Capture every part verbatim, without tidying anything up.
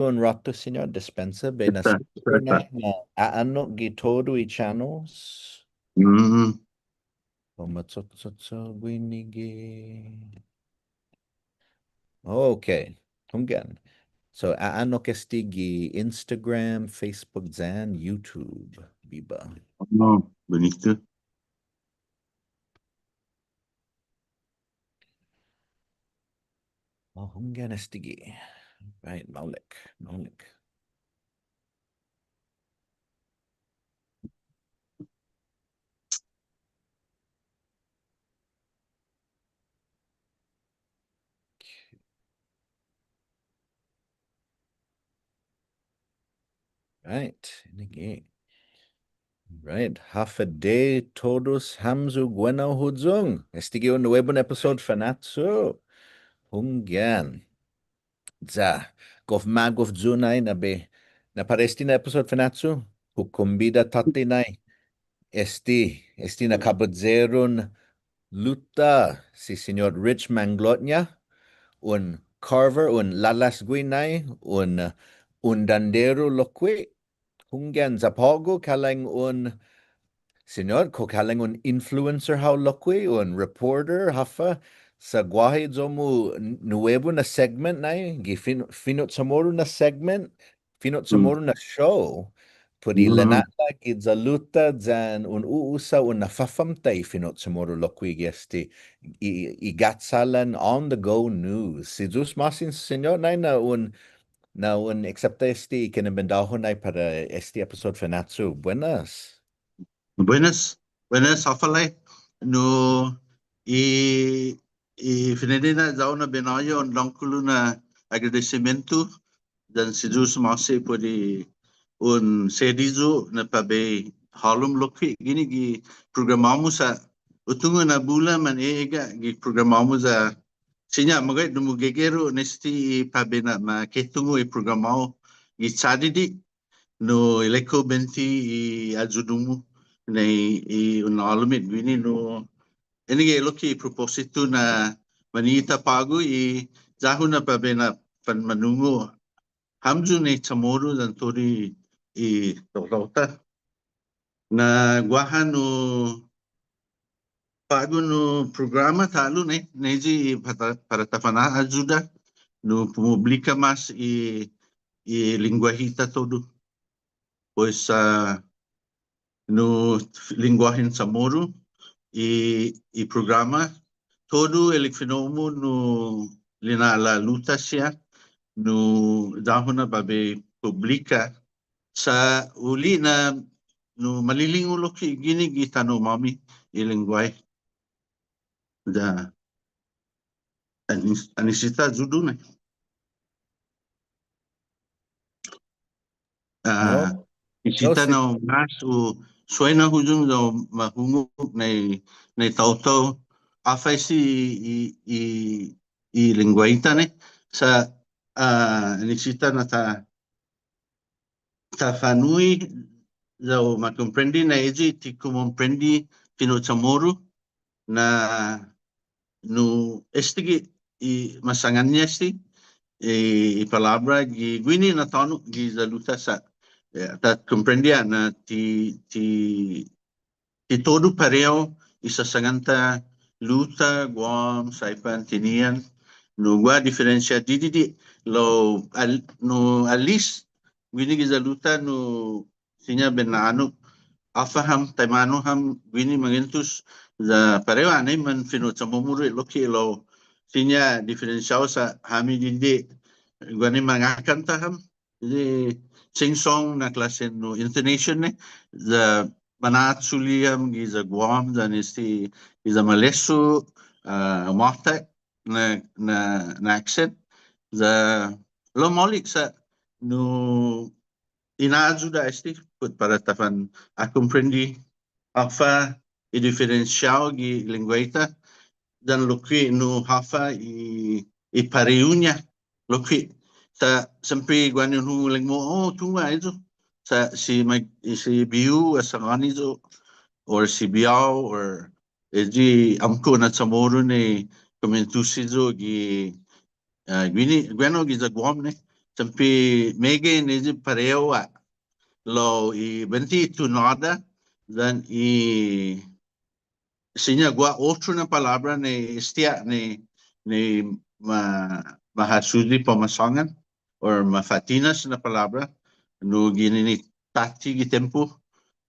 un råtu, Siñot, dispensa, bai na'susi na, na a'annok gi todu i channels. Mm. Komu cho'cho'cho' guini gi. Okay. Hunggan. So, a'annok este gi Instagram, Facebook, yan YouTube. Biba. Oh, bunitu. Oh, hunggan este gi. Right, maolek, maolek. Right, ini gi. Right, håfa adai todus hamyo guenao huyong. Este gi un nuebon episode Fanachu. Hunggan. Ya, gof magof yu' nai na bai, na para este na episode Fanachu, hu kombida tåtte nai. Este, este na kabayeron Luta, si Siñot Rich Manglona, un carver, un lalåsgue nai, un, un danderu lokkue', hunggan, ya på'go kalang un, Siñot, kao kalang un influencer hao lokkue', un reporter, håfa, sa' guaha iyo-mu n-, nuebu na segment nai, gi fin-, fino' Chamoru na segment, fino' Chamoru na show, put i lina'la' giya Luta yan un u'usa un na'fafåmta' i fino' Chamoru lokkue' gi este, i, i, i ga'chålan on the go news. Si Yu'os ma'åse' Siñot nai na un, na un aksepta este kinembidå-hu nai para este episode Fanachu. Buenas. Buenas. Buenas, håfa lai. Nu, i, i fine'nina ya-hu na bai nå'i un dångkolo na agradesimiento yan si Yu'os ma'åse' put i un sedi yu' na para bai hålom lokkue' guini gi programa-mu sa' hu tungo' na bula man e'egga' gi programa-mu ya siña magåhet nu mugege' yu' na este i para bai na'maketungo' i programa-hu gi chådidi'. Nu ilek-hu buente i ayudu-mu nai i un na'hålom hit guini nu. Enague' lokkue' i propositu na mañe'lu-ta på'go i ya-hu na para bai na'fanmanungo' hamyo ni Chamoru yan todu i taotao-ta. Na guaha nu på'go nu programa ta'lo nai, nai i para, para ta fana'ayuda nu pumoblika mås i, i lengguahi-ta todu. Pues, ah, nu lengguahen Chamoru, i, i programa, todu ilek fino'-mu nu lina'la' Luta siha, nu ya-hu na para bai publika, sa' hu li'e' na nu malilingu lokkue' guini gi tano'-måmi i lengguahi. Ya, anis-, nisisita ayudu nai. Ah, no. Nisisita no, si- na mas hu suena huyong ya ma hungok nai, nai taotao. Håfa este i, i, i lengguahi-ta nai. Sa', ah, nisisita na ta ta fanu'i ya u ma komprende na eyi ti kumomprende fino' Chamoru na nu este gi i ma sangan-ña este i, i palåbra gi guini na tåno' giya Luta sa', eh, ta komprende ha' na ti, ti ti todu parehu i sasångan-ta Luta, Guam, Saipan, Tinian, nu guaha diferensia didide' lao al-, nu at least guini giya Luta nu siña bai na'annok håfa ham taimanu ham guini mangentos ya parehu anai man fino' Chamoru lokkue' lao siña diferensiao sa' hami didide' guaha ni mangakanta ham. Jadi, sing song na klåsen nu intonation nai, ya mana'chuli ham giya Guam, yan este, giya Malesso', ah, måtak na, na, na accent, ya lao maolek sa' nu inayuda este, put para ta fan akomprende håfa i diferensiao gi lengguahi-ta, yan lokkue' nu håfa i, i parehu-ña lokkue'. Sa' siempre guaha ni un hungok ilek-mu, oh, tungo' ayu. Sa' si ma-, si bihu ha sangåni yu', or si bihå-hu, or eyi åmko' na Chamoru ni kumuentusi yu' gi, ah, guini, guini giya Guam nai. siempre meggai ni i parehu ha'. Lao i buente i tunåda, yan i siña guaha otro na palåbra ni este ha' ni, ni ma, ma ha suyi para u ma sångan, or ma fa'tinas na palåbra, nu ginen i tåtte gi tiempo,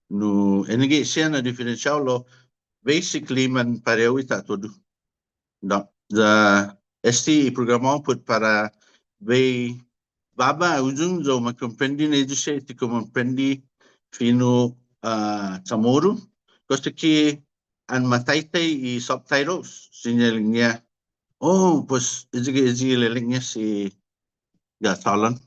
nu enague' siha na diferensiao lao, basically man parehu i ta'todu. No, ya este i programa put para bai baba huyong ya u ma komprende ni i siha ti komprende fino', ah, Chamoru. Kosa ki an ma taitai i subtitles, siña ilek-ña. Oh, pues, eyi, eyi ilelek-ña si Gatchalan.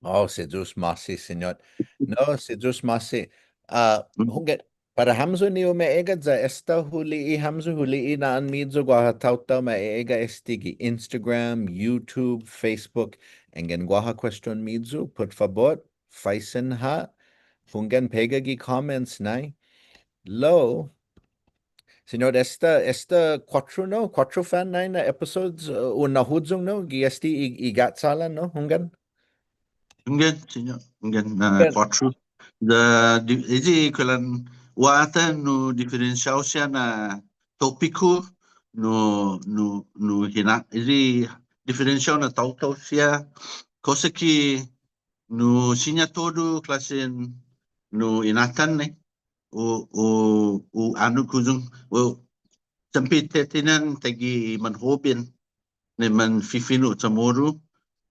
Oh, si Yu'os ma'åse', Siñot. No, si Yu'os ma'åse'. Ah, hunggan, para hamyo ni umeegga' ya esta hu li'e' hamyo, hu li'e' na'an-miyu guaha taotao ma e'egga' este gi Instagram, YouTube, Facebook, yanggen guaha question-miyu, put fabot, faisen ha', hunggan pega gi comments nai. Lao, Siñot, esta, esta kuåttro, no? Kuåttro fan nai na episodes, uh, un na'huyong, no? Gi este i, i Gatchalan, no? Hunggan? Hunggan, Siñot. Hunggan, na kuåttro. Ya, di, eyi kulan guaha nu diferensiao siha na tópiku, nu, nu, nu hina-, eyi diferensiao na taotao siha. Kosa ki nu siña todu klåsen nu inatan ni. U, u, u annok huyong, u, siempre titinan taiguihi manhoben ni manfifino' Chamoru,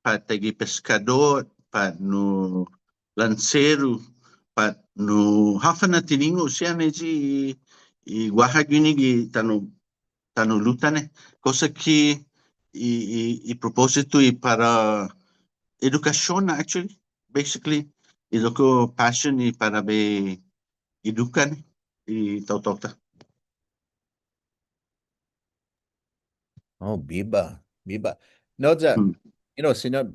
pat taiguihi peskådot, pat nu lanseru, pat nu håfa na tiningo' siha ni eyi i, i guaha guini gi tano', tano' Luta ni. Kosa ki i, i, i propósitu i para edukasion, actually, basically, i iyo-ku passion i para bai eduka ni i taotao-ta. Oh, biba, biba. No, ya, you know, Siñot,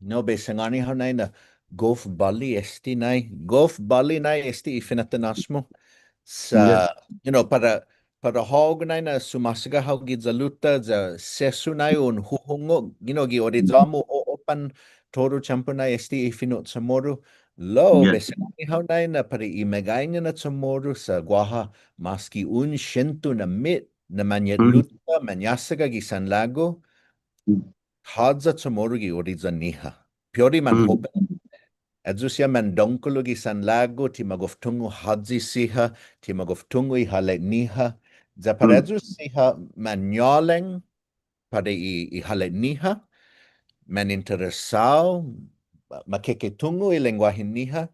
no, bai sangåni hao nai na gof båli este nai, gof båli nai este i fina'tinås-mu. Sa', you know, para, para hågu nai na sumåsaga hao giya Luta, ya sesso nai un huhungok, you know, gi odiyå-mu, o, o'opan todu tiempo nai este i fino' Chamoru. Lao, bai sangåni hao nai na para i meggaiña na Chamoru sa' guaha mås ki un siento na mit na mañe'lu-ta, mañåsaga gi sanlagu, tåya' Chamoru gi odiyå-ñiha. Pi'ori manhoben. Ayu siha mandångkolo gi sanlagu, ti magof tungo' håyi siha, ti magof tungo' i hallet-ñiha. Ya para ayu siha mañålang, para i, i hallet-ñiha, maninteresao, ma, ma keketungo' i lengguahen-ñiha,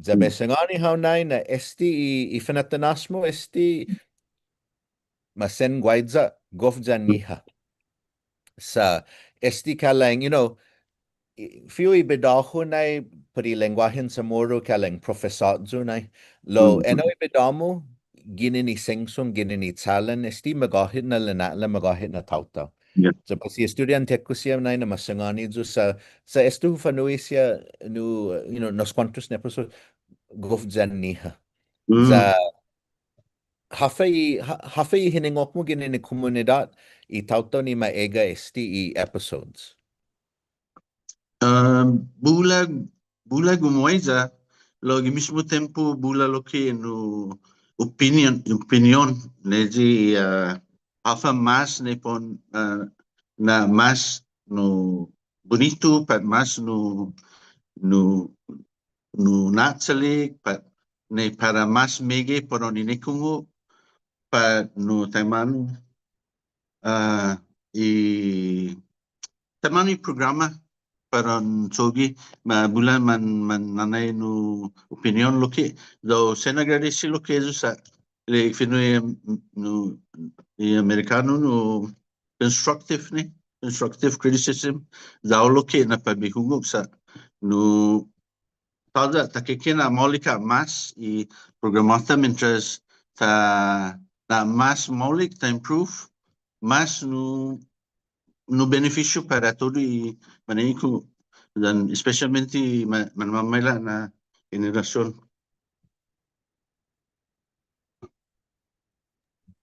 ya bai sangåni hao nai na este i, i fina'tinås-mu, este ma sen guaiya gof ya-ñiha. Sa' este kalang, you know, i, fihu i bidå-hu nai put i lengguahen Chamoru kalang profesot yu' nai. Lao, enao i bidå-mu, ginen i sengsong, ginen i chalan, este magåhet na lina'la', magåhet na taotao. Ya. Sa' pues i estudiånte-ku siha nai na ma sangåni yu' sa', sa' este hu fanu'i siha nu, you know, unos kuåntos na episode, gof ya-ñiha. Sa' håfa i, hå-, håfa i hiningok-mu ginen i kumunidåt i taotao ni ma egga' este i episodes? Um, bula, bula gumuaiya, lao gi mismo tiempo bula lokkue' nu opinion, opinion, ni eyi, uh, håfa mås ni pon, uh, na mås nu bunitu, pat mås nu, nu, nu na'chalek, pat ni para mås meggai para un inekungo', pat nu taimanu, ah, i taimanu i programa para un cho'gue, ma bula man, man nanai nu opinion lokkue', lao sen agradesi lokkue' eyu sa', ilek fino' i, nu, i Amerikånu nu constructive ni, constructive criticism, ya-hu lokkue' na para bai hu hungok sa', nu, tåya' ta keke na maolek ha' mås i programa-ta mientras ta na'mås maolek ta improve, mås nu, nu beneficio para todu i mane'ekungok, yan espesiatmente i ma-, manmamaila' na henerasion.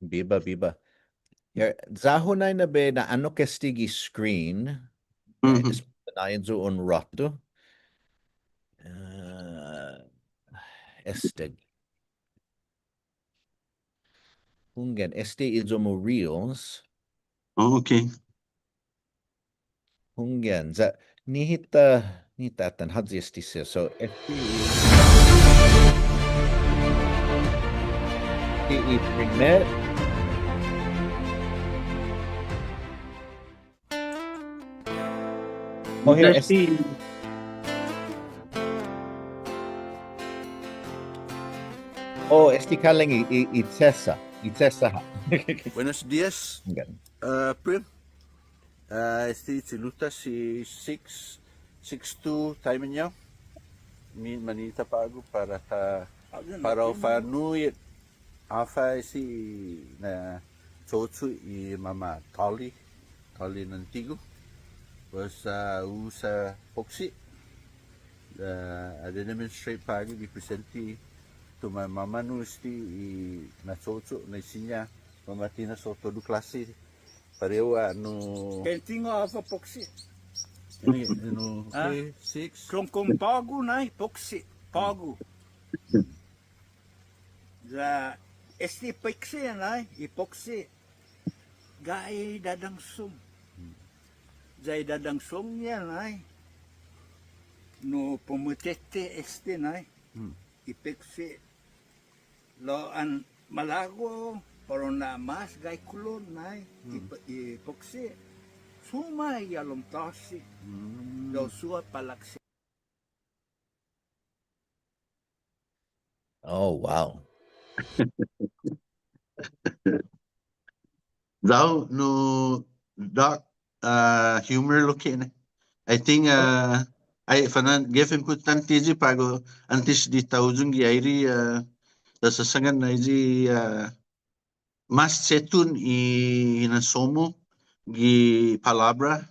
Biba, biba. Ya, ya-hu nai na bai na'annok este gi screen. Mhm. Espera nai ayu un råtu. Eh, este. Hunggan, este i iyo-mu reels. Oh, okay. Hunggan, ya, nihi ta, nihi ta atan håyi este siha. So, este i, este i primet. Oh, here, este. Oh, este kalang i, i, i Cesar, i Cesar ha'. Buenos dias. Hunggan. Ah, April. Ah, este Chiluta si six, six two time niya. Ni mañe'lu-ta på'go para ta, para u fa'nu'i håfa este na cho'cho' i mama tåli, tåli na antigu. Pues, ah, usa epoxy. Ah, ha demonstrate på'go gi presente to ma-, mamanu este i na cho'cho' na i siña mamatina sa' todu klåse. Parehu ha' nu. Painting håfa epoxy. Ini, anu, ah, okay, six. Klongkong på'go nai, epoxy. På'go. Ya este epoxy nai, epoxy. Gai dadangsong. Ya i dadangsong-ña nai. Nu pumuttete este nai. Hmm. Epoxy. Lao an malago', para u na'mås gai kulot nai, i, i epoxy. Suma i halom tåsi. Lao suha palaksi. Oh, wow. Lao, no, Doc, ah, humor lokkue' nai. I think, ah, ai, fanan, gi importante este på'go åntes di ta huyong gi aire, ah, ta sasangan nai este, ah, mås chetton i hinasso-mu gi palåbra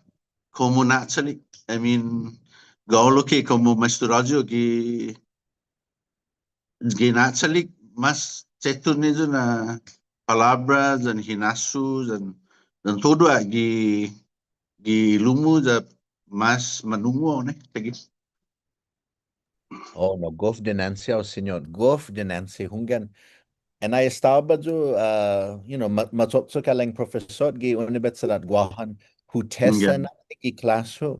komu na'chalek. I mean, guåhu lokkue' komu maestro yu' gi gi na'chalek mås chetton este na palåbra, yan hinasso, yan, yan todu ha' gi, gi ilum-mu ya mås manungo' nai, taiguihi. Oh, no, gof dinanche hao, Siñot. Gof dinanche, hunggan. And I estaba yu', uh, you know, ma-, macho'cho' kalang profesot gi Unibetsidåt Guåhan, hu test nai gi klas-hu.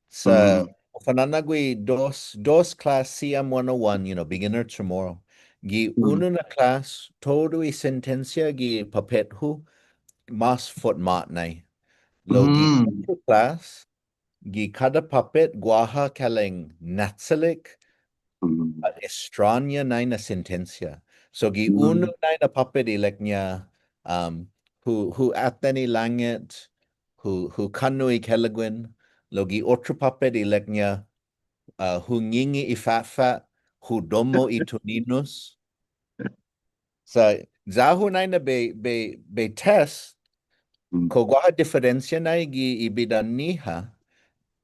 Sa', hu fanå'gue dos, dos klas C M one oh one, you know, beginner Chamorro. Gi unu na klas, todu i sentensia gi påpet-hu, mås fotmåt nai. Lao gi otro klas, gi kada påpet guaha kalang na'chalek, ah, estråña nai na sentensia. So gi unu nai na påpet ilek-ña, um, hu, hu atan i langet, hu, hu kånno' i kelaguen, lao gi otro påpet ilek-ña, ah, hu nginge' i fåfå', hu domo' i tuninos. Sa' ya-hu nai na bai, bai, bai test, kao guaha diferensia nai gi i bidå-ñiha,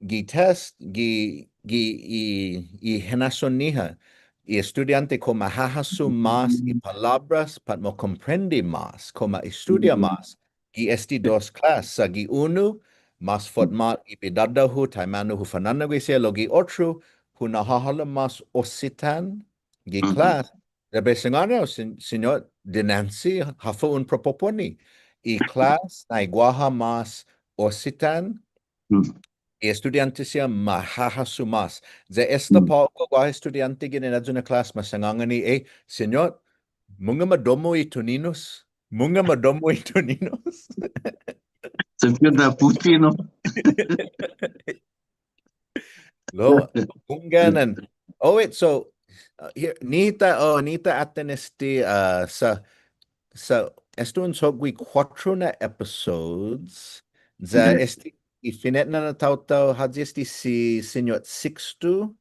gi test, gi, gi i, i hinasson-ñiha, i estudiånte kao ma hahasso mås i palåbras, pat ma komprende mås, kao ma estudia mås, gi este dos klas, sa' gi unu, mås fotmåt i bidådå-hu, taimanu hu fanå'gue siha, lao gi otro, hu na'hålom mås ositan, gi klas, ya bai sangåni hao, Siñ-, Siñot, dinanche, håfa un propoponi. I klas, nai guaha mås ositan, i estudiånte siha ma hahasso mås. Ya esta på'go guaha estudiånte ginen ayu na klas ma sangångani, eh, Siñot, mungnga ma domo' i tuninos. Mungnga ma domo' i tuninos. Siñot na puti, no? Lao, hunggan. Oh, wait, so, uh, here, nihi ta, oh, nihi ta atan este, uh, sa', sa' esta un cho'gue kuåttro na episodes, ya este, i fine'nana na taotao, håyi este si Siñot Sixto?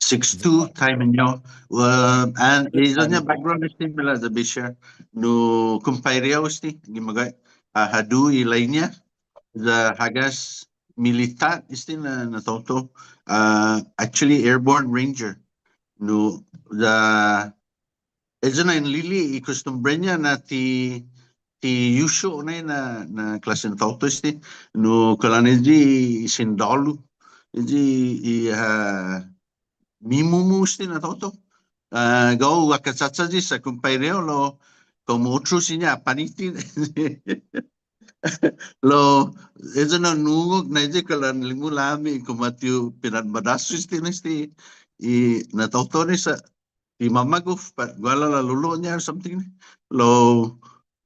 Sixto, taimanu. Uh, and i iyo-ña background este, maila' ya bai share. No, kumpaire hao este, gi magåhet, uh, hådu i lai-ña, ya hagas militåt este na, na taotao, uh, actually airborne ranger. No, ya, ayu na in lili'e' i kostumbre-ña na ti ti usu nai na, na klåsen taotao este, nu kulan eyi sindålu, eyi i, ah, mimumu este na taotao. Ah, gao hu akachachagi sa' kompaire-hu lao komu otro siña påtte. Lao, eyi na un hungok nai eyi kulan limo-ña lami komu ti hu pinatmadasu este na este, i na taotao ni sa' ti mamagof, pat guaha la lolo'ña or something ni. Lao,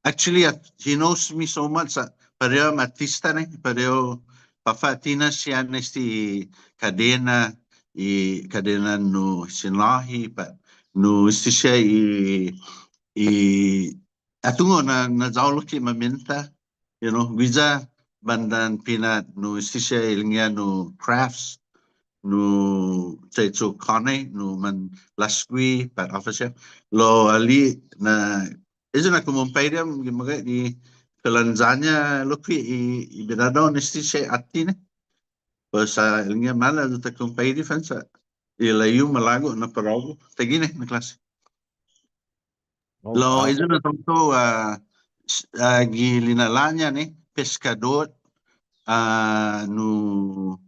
actually, uh, he knows me so much, uh, parehu ham artista ni, parehu påfa' tinas siha na este i kadena, i kadena nu sinlåhi, pat nu este siha i, i, hu tungo' na, na ya-hu lokkue' mamenta, you know, guiya bandan pinat nu este siha ilek-ña nu crafts, nu che'cho' kånnai, nu manlasgue, pat håfa siha. Lao ali'e' na, eyi na komu un paire ham gi magåhet i kalan ya-ña lokkue' i, i bidadå-hu na este siha åtte ni. Pues, ah, ilek-ña maila' ayu ta kompaire fan sa'. Ilek-ña malago' na para hågu. Taiguini na klåse. Oh, lao, wow. Eyi na taotao, ah, s-, ah, gi lina'la'-ña ni, peskådot, ah, nu,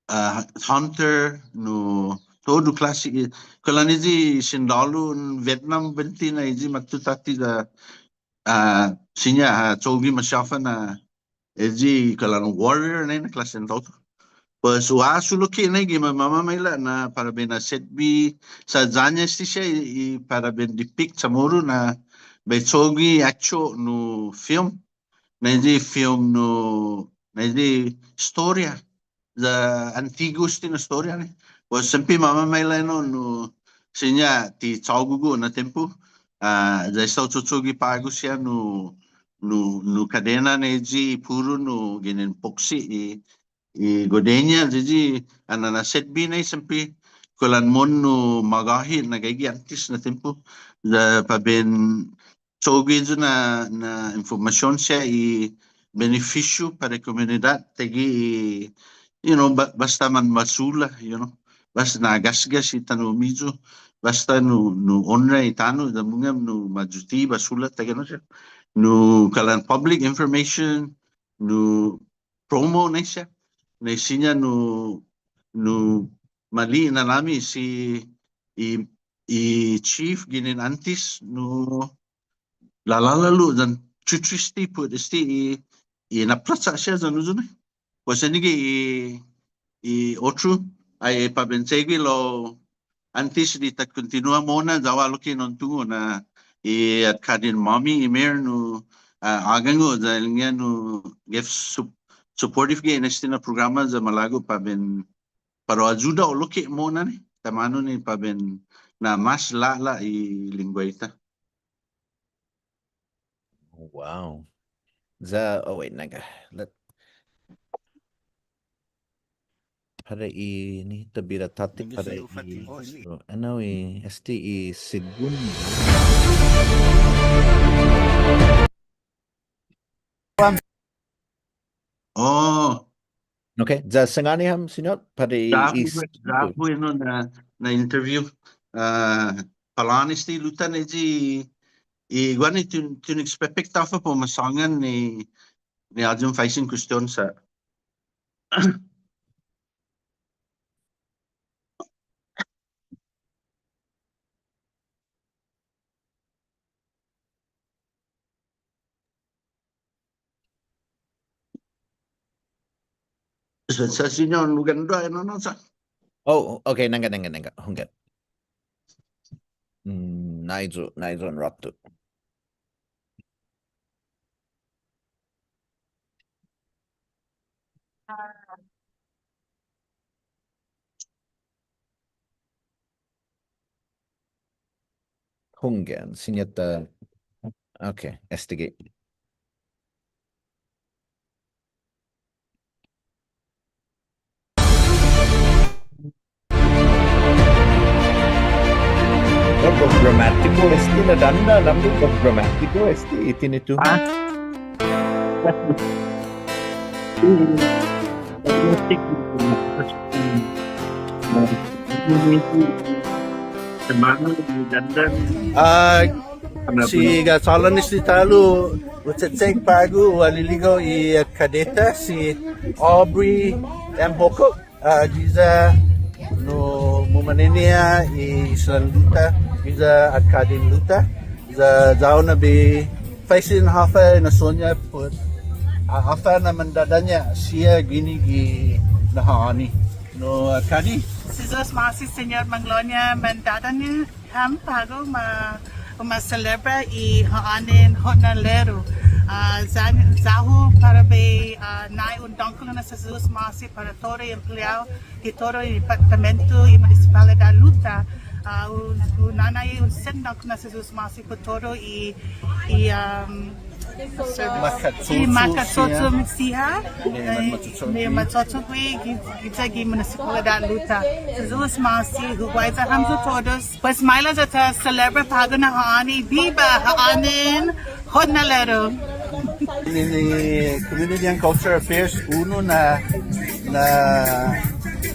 ah, hunter, nu, todu klåse, i, kulan eyi sindålu Vietnam buente na eyi måtto tåtte ya, ah, siña, ah, cho'gue maseha håfa na, eyi kalan warrior nai na klåsen taotao. Pues hu hasso lokkue' nai gi ma-, mamamaila' na para bai in asetbe, sa' ya-ña este siha i, i para bai in depict Chamoru na bai cho'gue actual nu film. Na eyi film nu, na eyi estoria. Ya antigu este na estoria ni. Pues siempre mamamaila' enao nu siña ti chågo' yu' na tiempo. Ah, ya esta hu cho'cho'gue på'go siha nu, nu, nu kadena ni eyi puru nu ginen epoxy i, i godeña, eyi anai na asetbe ni siempre kulan mohon nu magåhet na gaige åntes na tiempo. Ya para bai in cho'gue yu' na, na information siha i benefisio para komunidåt, taiguihi i, you know, ba-, båsta manbasula, you know, båsta na gasgas i tano'-miyu, båsta nu, nu onra i tano', ya mungnga nu mayute' basula, taiguenao siha. Nu kalan public information, nu promo nai siha. Nai siña nu, nu mali'e' na lami si i, i chief ginen åntes nu lalålalu yan chuchu este put este i, i na'plascha' siha yan hu yu' nai. Pues enao gi i, i otro, ai, para bai in cho'gue lao åntes di ta kontinua mo'na, ya-hu lokkue' na un tungo' na i atkådan-måmi i mayor nu, ah, ågang yu' ya ilek-ña nu gef sup-, supportive gi na este na programa ya malago' para bai in para u ayuda yu' lokkue' mo'na ni, taimanu ni para bai in na'mås lå'la' i lengguahi-ta. Wow. Ya, oh, wait, nangga. Let, para i, ni ta bira tåtte para i, oh, ni. So, enao i, este i segundo. Oh. Okay, ya sangåni ham, siñot, para i, ya-hu, i, ya-hu enao na, na interview, ah, palao'an este i lutan eyi, i guaha ni ti un, ti un expect håfa para u masångan ni, ni ayu un faisen kuestion sa'. Sa', sa' siña un hugando, eh, no, no, sa'. Oh, okay, nangga, nangga, nangga. Hunggan. Hmm, nai yu', nai yu' un råtu. Hunggan, siña ta. Okay, este gi. Gof grammatiko este na dandan, gof grammatiko este, i tinitu. Ah. Semana ni dandan. Ah, Siga chålan este ta'lo, hu che'che'ek på'go, hu alili'e' i alkadde-ta, si Aubrey M. Hokok, ah, giya nu mumañaina-ña i islan Luta, giya alkadden Luta, ya, ya hu na'be faisen håfa i hinasson-ña put, ah, håfa na mandådåña' siha guini gi naha'åni. Nu, alkadde. Si Yu'os ma'åse', Señot Manglona, mandådåña' ham på'go ma, u ma selebra i ha'ånen Hotnaleru. Ah, ya-, ya-hu para bai, ah, nå'i un dångkolo na si Yu'os ma'åse' para todu i empleao, i todu i departamento, i munisipalidåt Luta. Ah, u, u nå'i un sen dångkolo na si Yu'os ma'åse' put todu i, i, um, Makatsutu, i makatsutu siha. Siha. Ni, eh, ni machocho'gue gi, gi, gi munisipalidåt Luta. Si Yu'os ma'åse', hu guaiya hamyo todos. Pues maila' ya ta selebra på'go na ha'åni, biba ha'ånen Hotnaleru. Ni, ni Community and Culture Affairs, unu na, na,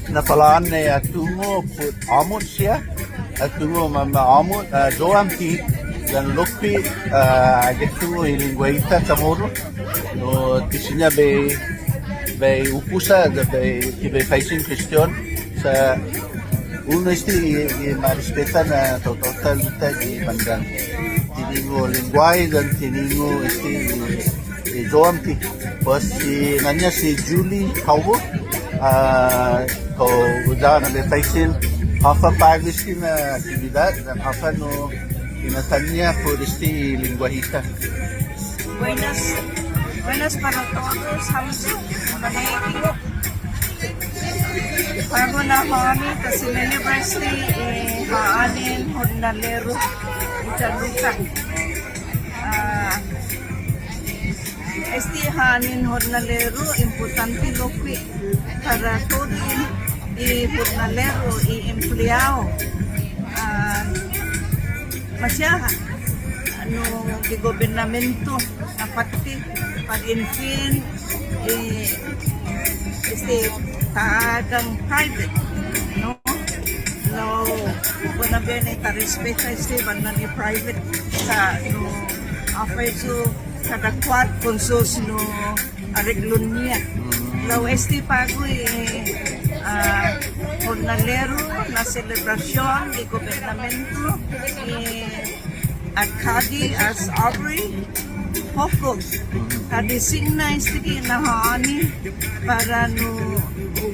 na palåne atungo' put åmot siha. Atungo' ma, ma åmot, ah, yo'åmti, yan lokkue', ah, atungo' i lengguahi-ta Chamorro. Nu ti siña bai, bai usa, bai, ti bai faisen kuestion, sa' unu este i, i ma respeta na taotao-ta Luta gi bandan. Tiningo' lengguahi yan tiningo' este i, i yo'åmti. Pues si nana-ña si Julie Howell, ah, kao ya-hu na'be faisen, håfa på'go este na aktibidåt, yan håfa nu inatan-ña put este i lengguahi-ta. Buenas, buenas para todos, hamyo, mañaina. På'go na ha'åni, ta selebra este, eh, ha'ånen Hotnaleru, i Luta. Ah, este ha'ånen Hotnaleru, impottånte lokkue' para todu i Hotnaleru i empleao. Ah, maseha, nu, gi gobernamento, apåtte, pat en fin, eh, este, ta hagan private, no? Lao, buena biahi na ta respeta este, bandan i private, sa', nu, håfa este, kada kuåtto kon sus, nu, areglon-ñiha. Lao este på'go i, ah, Hotnaleru na selebrasion i gobernamento, i alkadde as Aubrey Hokok. Ha designa este na ha'åni para nu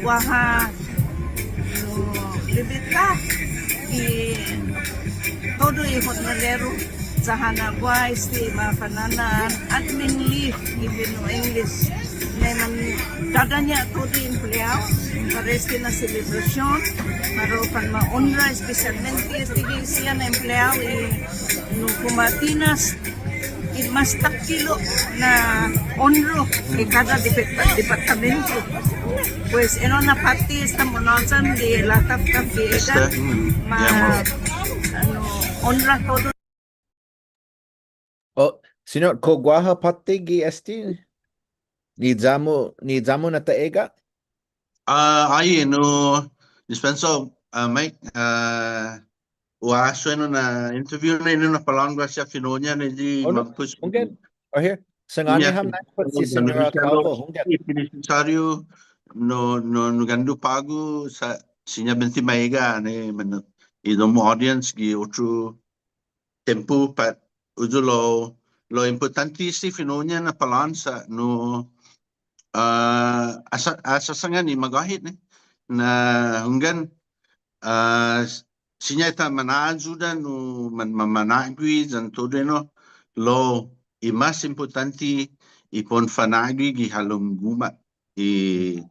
guaha nu libetåt i todu i Hotnaleru. Sa' ha na'guaha este ma fa'na'an admin leave gi fino' English. Ni mandådåña' todu i empleao para este na selebrasion, para u fanma onra, espesiatmente este gi siha na empleao i nu kumatinas i mås takkilo' na onra gi kada depart-, departamento. Pues, enao na påtte esta munhåyan gi lataftaf gi edåt, ma, anu, onra todu. Oh, siñot, kao guaha påtte gi este? Ni ya-mu, ni ya-mu na ta egga'? Ah, ai, no, dispensa, ah, Mike, ah, hu hasso enao na interview na, enao na palångu siha fino'-ña ni i... Oh, no. Mampos. Hunggan. Oh, here. Sangåni ham na put si Señora Calvo, hunggan. Nisisåriu, no, no, no hugando på'go sa' siña buente ma egga' ni, men, i domo audience gi otro tiempo, pat hu yu' lao, lao impottånte este fino'-ña na palån sa' no, ah, asa-, asasangan i magåhet ni, na hunggan, ah, siña ta mana'ayuda nu man-, ma-, mana'gue yan todu enao, lao i mås impottånte i para un fana'gue gi halom guma'. I,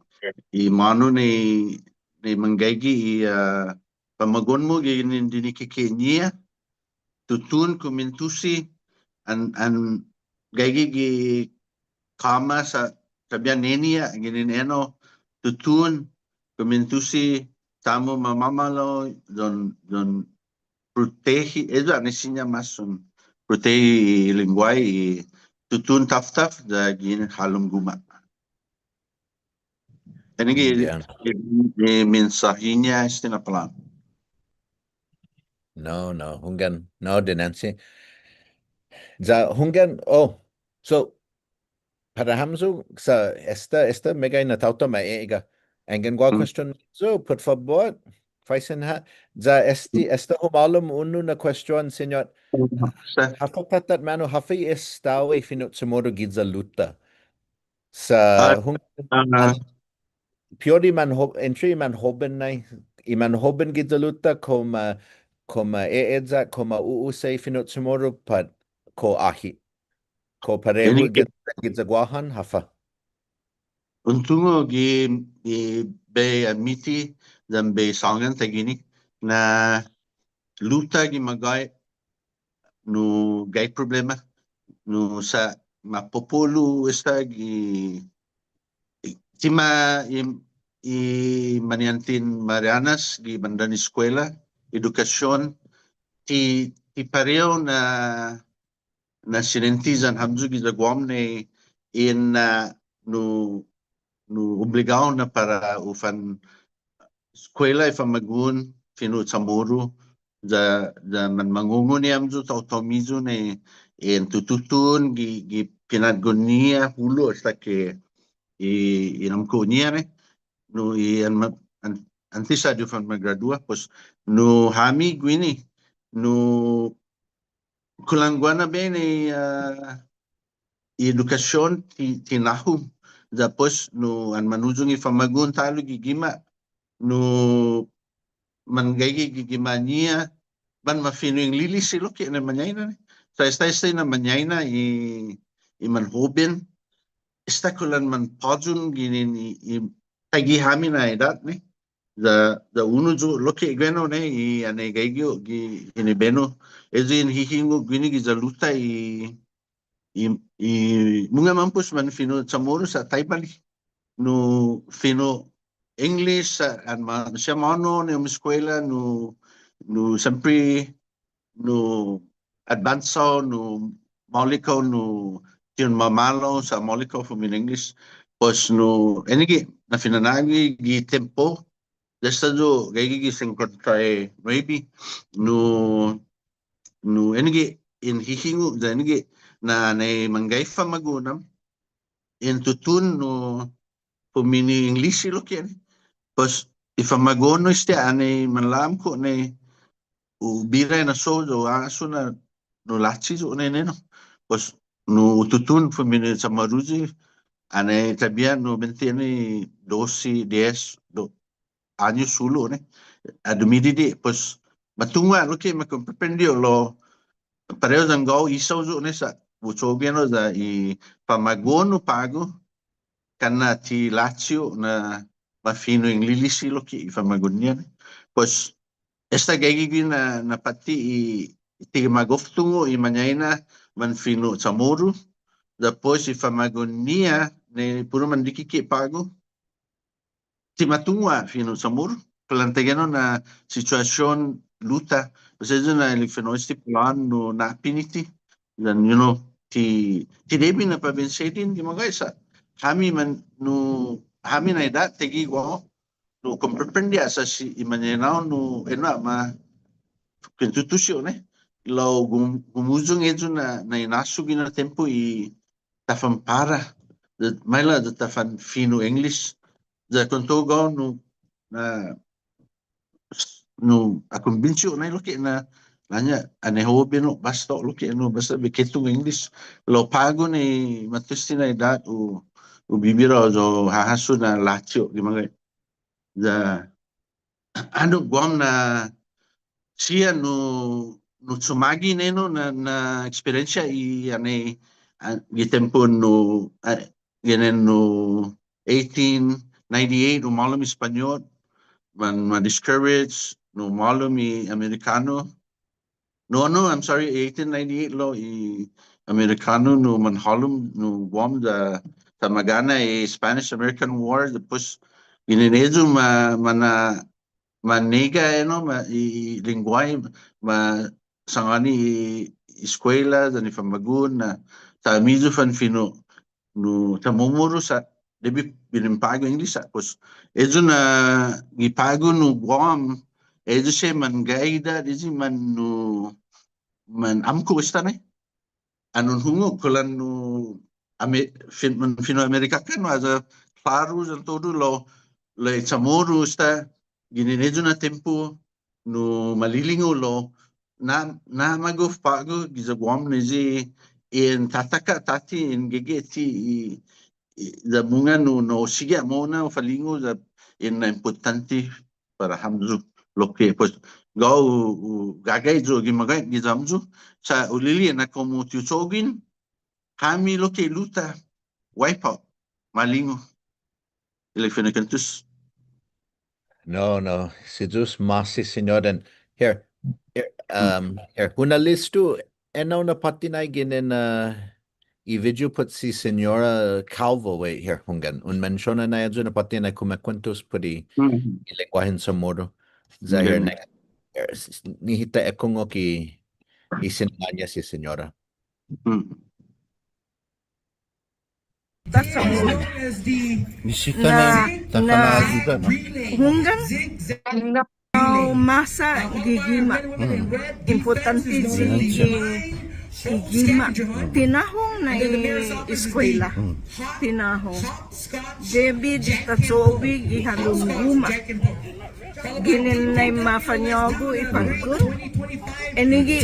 i månu ni, ni manggaige i, ah, famagu'on-mu gi ginen dinekike'-ñiha, tutuhon kumuentusi, an, an gaige gi kåma sa' trabiha neni ha' ginen enao, tutuhon kumuentusi ta-mu mamamahlao, yan, yan protehi, eyu ni siña mås un protehi i lengguahi, i tutuhon taftaf ya ginen halom guma'. Enao gi, i, i mensåhi-ña este na palån. No, no, hunggan, no, dinanche. Ya hunggan, oh, so, para hamyo sa' esta, esta meggai na taotao ma e'egga'. Anggen guaha question, so, put fabot, faisen ha', ya este, esta humålom unu na question, Siñot. Sa' håfa tatatmanu, håfa i estao i fino' CHamoru giya Luta. Sa' hung, ah, an, piodi man ho-, entre i manhoben nai, i manhoben giya Luta, kao ma, kao ma e'eyak, kao ma u'usa i fino' CHamoru, pat kao åhe'. Kao parehu gi-, giya Guåhan, håfa. Un tungo' gi, gi bai admiti yan bai sångan taiguini na Luta gi magåhet nu gai problema, nu sa' ma popolu esta gi, ti ma i, i mañaina-ta Marianas gi bandan eskuela, edukasion, ti, ti parehu na na siniente yan hamyo giya Guam nai in, ah, nu, nu obligao na para u fan eskuela i famagu'on fino' CHamoru, ya, ya manmangongo' ni hamyo taotao-miyu nai in tututun gi, gi pinatgon-ñiha hulo' esta ki i, i inamko'-ñiha nai. Nu i an ma-, an-, åntes ha' di u fanmagradua, pues, nu hami guini, nu kulang guaha na biahi, ah, i edukasion ti, ti nahong. Ya pues nu an manhuyong i famagu'on ta'lo gi gima', nu manggaige gi gima'-ñiha, ban ma fino' Inglilisi lokkue' na mañaina nai. Sa' esta, esta na mañaina i, i manhoben, esta kulan manpåyon ginen i, i taiguihi hami na idåt nai. Ya, ya unu yu' lokkue' guenao nai, i anai gaige yu' gi, ginen guenao. Eyu i hiningok guini giya Luta i, i, i mungnga mampos man fino' CHamoru sa' taibali. Nu fino' English sa' an ma-, siha månu nai umeskuela nu, nu siempre nu advansao, nu maolek hao, nu ti un mamåhlao sa' maolek hao fumino' English. Pues nu, enague', na fina'nå'gue gi tiempo, desde yu' gaige gi singkuenta i nuebe, nu, nu enague' in hiningok, ya enague' na anai manggai famagu'on ham, in tutuhon nu fumino' Inglisi lokkue' nai. Pues i famagu'on-hu este anai manla'åmko' nai hu bira na so' yu' hu hasso na nu lachi yu' nai, nai no. Pues nu hu tutuhon fumino' CHamoruyi anai tåbia nu bente nai dosse, dies, do-, åños hulo' nai. Adu mididi', pues ma tungo' ha' lokkue' ma komprende yu' lao parehu yan guåhu isao yu' nai sa' hu cho'gue no ya i famagu'on-hu på'go, kana' ti lachi yu' na ma fino' Inglilisi lokkue' i famagu'on-ñiha nai. Pues esta gaige guihi na, na påtte i, ti ma gof tungo' i mañaina man fino' CHamoru, ya pues i famagu'on-ñiha nai puru mandikike' på'go, ti ma tungo' ha' fino' CHamoru. Kulan taiguenao na situasion Luta. Pues eyu na ilek-fino' este plan nu na'piniti. Yan, you know, ti, ti debi na para bensedi gi magåhet sa'. Hami man, nu, hami na idåt taiguihi guåhu. Nu komprende ha' sa' si i mañaina-hu nu ennao ha' ma kuentutusi yu' nai. Lao gum-, gumuyong eyu na, na inasson guihi na tiempo i ta fanpåra. Ya, maila' ya ta fanfino' English. Ya kuentusi guåhu nu, na, nu, ha kumbinsi yu' nai lokkue' na, ilek-ña, anai hoben yu' båsta lokkue' nu, båsta bai ketung English. Lao på'go nai måtto este na idåt hu, hu bibira ya hu hahasso na lachi yu' gi magåhet. Ya, annok Guam na siha nu, nu chumagi nai no na, na eksperiensia i anai, ah, gi tiempo nu, ah, ginen nu eighteen ninety-eight, humålom i Españot, man, ma discourage, nu humålom i Amerikånu. No, no, I'm sorry, eighteen ninety-eight lao i Amerikånu nu manhålom nu Guam ya ta magana i Spanish American War, ya pues ginen eyu ma, mana, manegga' ennao ma i, i lengguahi, ma sangåni i eskuela yan i famagu'on na ta-, taimiyu fanfino' nu CHamoru sa' debi binen på'go English sa', pues eyu na gi på'go nu Guam, eyu siha manggaige, eyu man nu, man åmko' esta nai. Annai un hungok, kulan nu Ame-, fin-, man fino' Amerika kan, no, ayu klåru yan todu lao, lao i Chamoru esta ginen ayu na tiempo, nu malilingu lao, na, na magof på'go, giya Guam ni i, in tataka tåtte, in gege ti i, i, ya mungnga nu, no, sigi mo'na u falingu, ya in na impottånte para hamyo, lokkue', pues, gao, u, u, gagai yu', gi magåhet, gi hamyo, sa' hu li'e' na komu ti hu cho'guen, hami lokkue' i luta, wipe out, malingu. Ilek-ña fino' kuentos. No, no. Si Yu'os ma'åse', Siñot. And here, here, um, here. Hu na'listo, ennao na påtte nai ginen, uh, i video put si Siñora Calvo, wait, here, hunggan. Un mensiona nai ayu na påtte nai kumuekuentos put i, i lengguåhen Chamoru. Ya here nai, here, s-, s-, nihi ta ekungok i, i sinangån-ña si Siñora. Nisisita na, na, ta fana'ayuda, no? Hunggan, na umasa gi gima'. Impottånte i, i gima'. Tinahong na i eskuela. Tinahong. Debi di ta cho'gue gi halom guma'. Ginen nai mafañågu i påtgon. Enao gi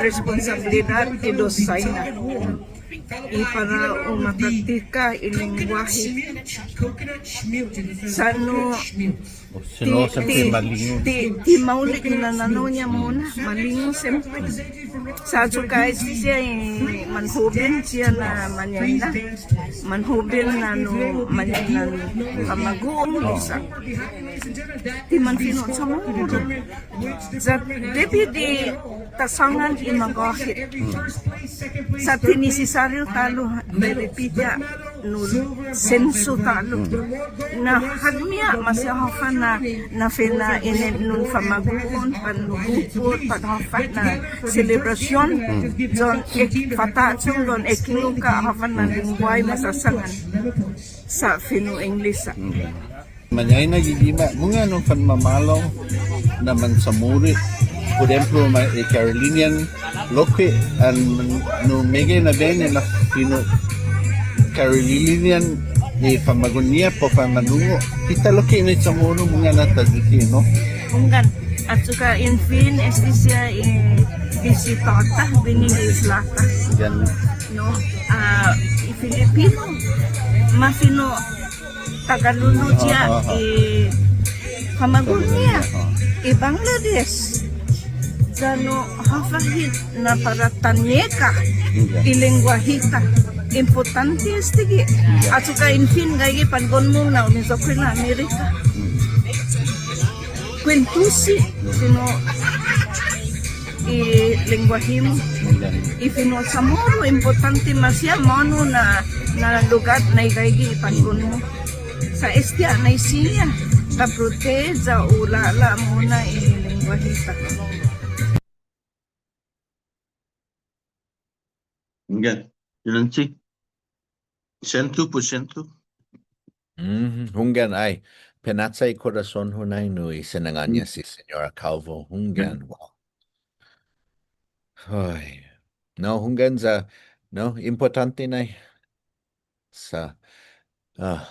responsabilidåt i dos saina. I para u mapraktika i lengguåhe. Sa' no, ti, ti, ti, ti maolek i nanå-ña mo'na, malingu siempre. Sa' achokka' este siha i manhoben siha na mañaina. Manhoben na nu mañaina nu famagu'on sa'. Ti manfino' Chamoru. Sa' debi di ta sångan i magåhet. Sa' ti nisisåriu ta'lo, ni ripiti ha', nu sensu ta'lo. Na håtme ha' maseha håfa na, na fina' inetnon famagu'on, pat nu gupot, pat håfa na selebrasion, yan ek-, fåtto, yan ekungok ha' håfa na lengguåhi masåsangan sa' fino' English ha'. Mañaina gi gima', mungnga nu fanmamåhlao na mansamurit, por ehemplo, ma-, i Carolinian, lokkue', an, nu meggai na biahi na fino' Carolinian, i famagu'on-ñiha, para u fanmanungo'. Ti ta lokkue' ni Chamoru, mungnga na ta ayuda, no? Hunggan, achokka' in fin, este siha, eh, bisitå-ta, bini gi isla-ta. Hunggan. No, ah, i Filipino, mafino' Tagalulu siha, i famagu'on-ñiha, i Bangladesh. Ya nu håfa hit na para ta ñeka i lengguåhi-ta. Impottånte este gi. Achokka' in fin gaige påtgon-mu na umieskuela Amerika. Kuentusi, sino i lengguåhi-mu. I fino' Chamoru, impottånte maseha, månu na, na lugåt nai gaige i påtgon-mu. Sa' este ha' nai siña, ta protehi ya u lå'la' mo'na i lengguåhi-ta. Hunggan. Yun yan si. Sientu por sientu. Mhm, hunggan, ai. Pinacha i korason-hu nai nu i sinangån-ña si Siñora Calvo. Hunggan, wow. Ai. No, hunggan sa', no, impottånte nai. Sa', ah,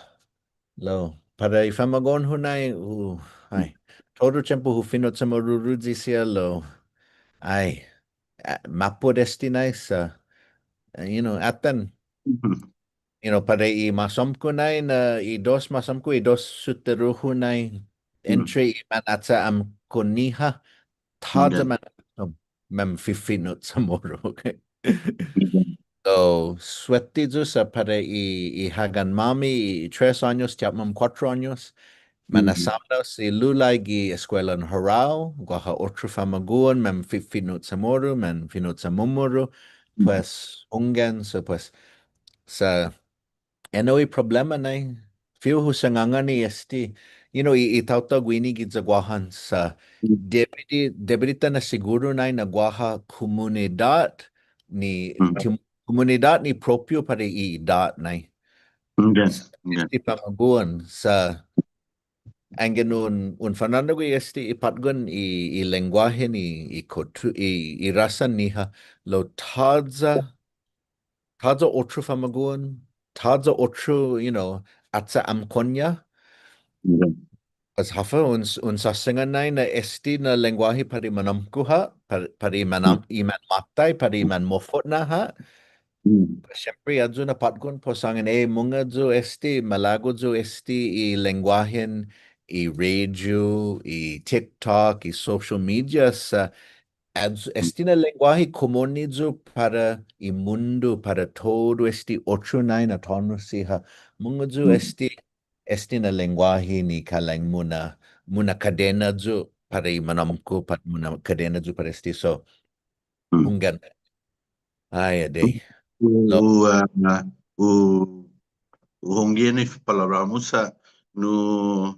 lao, para i famagu'on-hu nai, uh, ai, todu i tiempo hu fino' Chamoruruyi siha lao, ai, ah, mappot este nai sa', eh, you know, atan, you know, para i masåmko' nai na, i dos masåmko', i dos suteru-hu nai, entre i man acha'amko' niha, tåya' man, manfifino' Chamoru, okay? So, suette yu' sa' para i, i hagan-måmi, i tres åños, ti åpmam kuåttro åños, mana'samnao si Lulai gi eskuelan Hurao, guaha otro famagu'on, manfifino' Chamoru, manfino' Chamomoro, pues, hunggan, so, pues, sa' ennao i problema nai, fihu hu sangångani este, you know, i, i taotao guini giya Guåhan sa' debi di, debi di ta na'siguru nai na guaha kumunidåt ni, ti-, kumunidåt ni propiu para i idåt nai. Este famagu'on sa' anggen un, un fa'nå'gue este i påtgon i, i lengguåhen i, i kuttu-, i, i råsan-ñiha lao tåya' tåya' otro famagu'on, tåya' otro, you know, åhe' åmko'-ña. Pues håfa un, un såsangan nai na este na lengguåhi para i manåmko' ha', para, para i manåm-, i manmåtai, para i manmofo'na ha'. Pues siempre ayu na påtgon para u sångan, eh, mungnga yu' este, malago' yu' este i lengguåhen, i radio, i TikTok, i social media, sa' ayu, este na lengguåhi komu ni yu' para i mundo, para todu este otro nai na tåno' siha. Mungnga yu' este, este na lengguåhi ni kalang muna', muna' kadena yu' para i manåmko', pat muna' kadena yu' para este. So, hunggan. Ai, adei. Lao, uh, uh, uh, hunggan i palåbra-mu sa' nu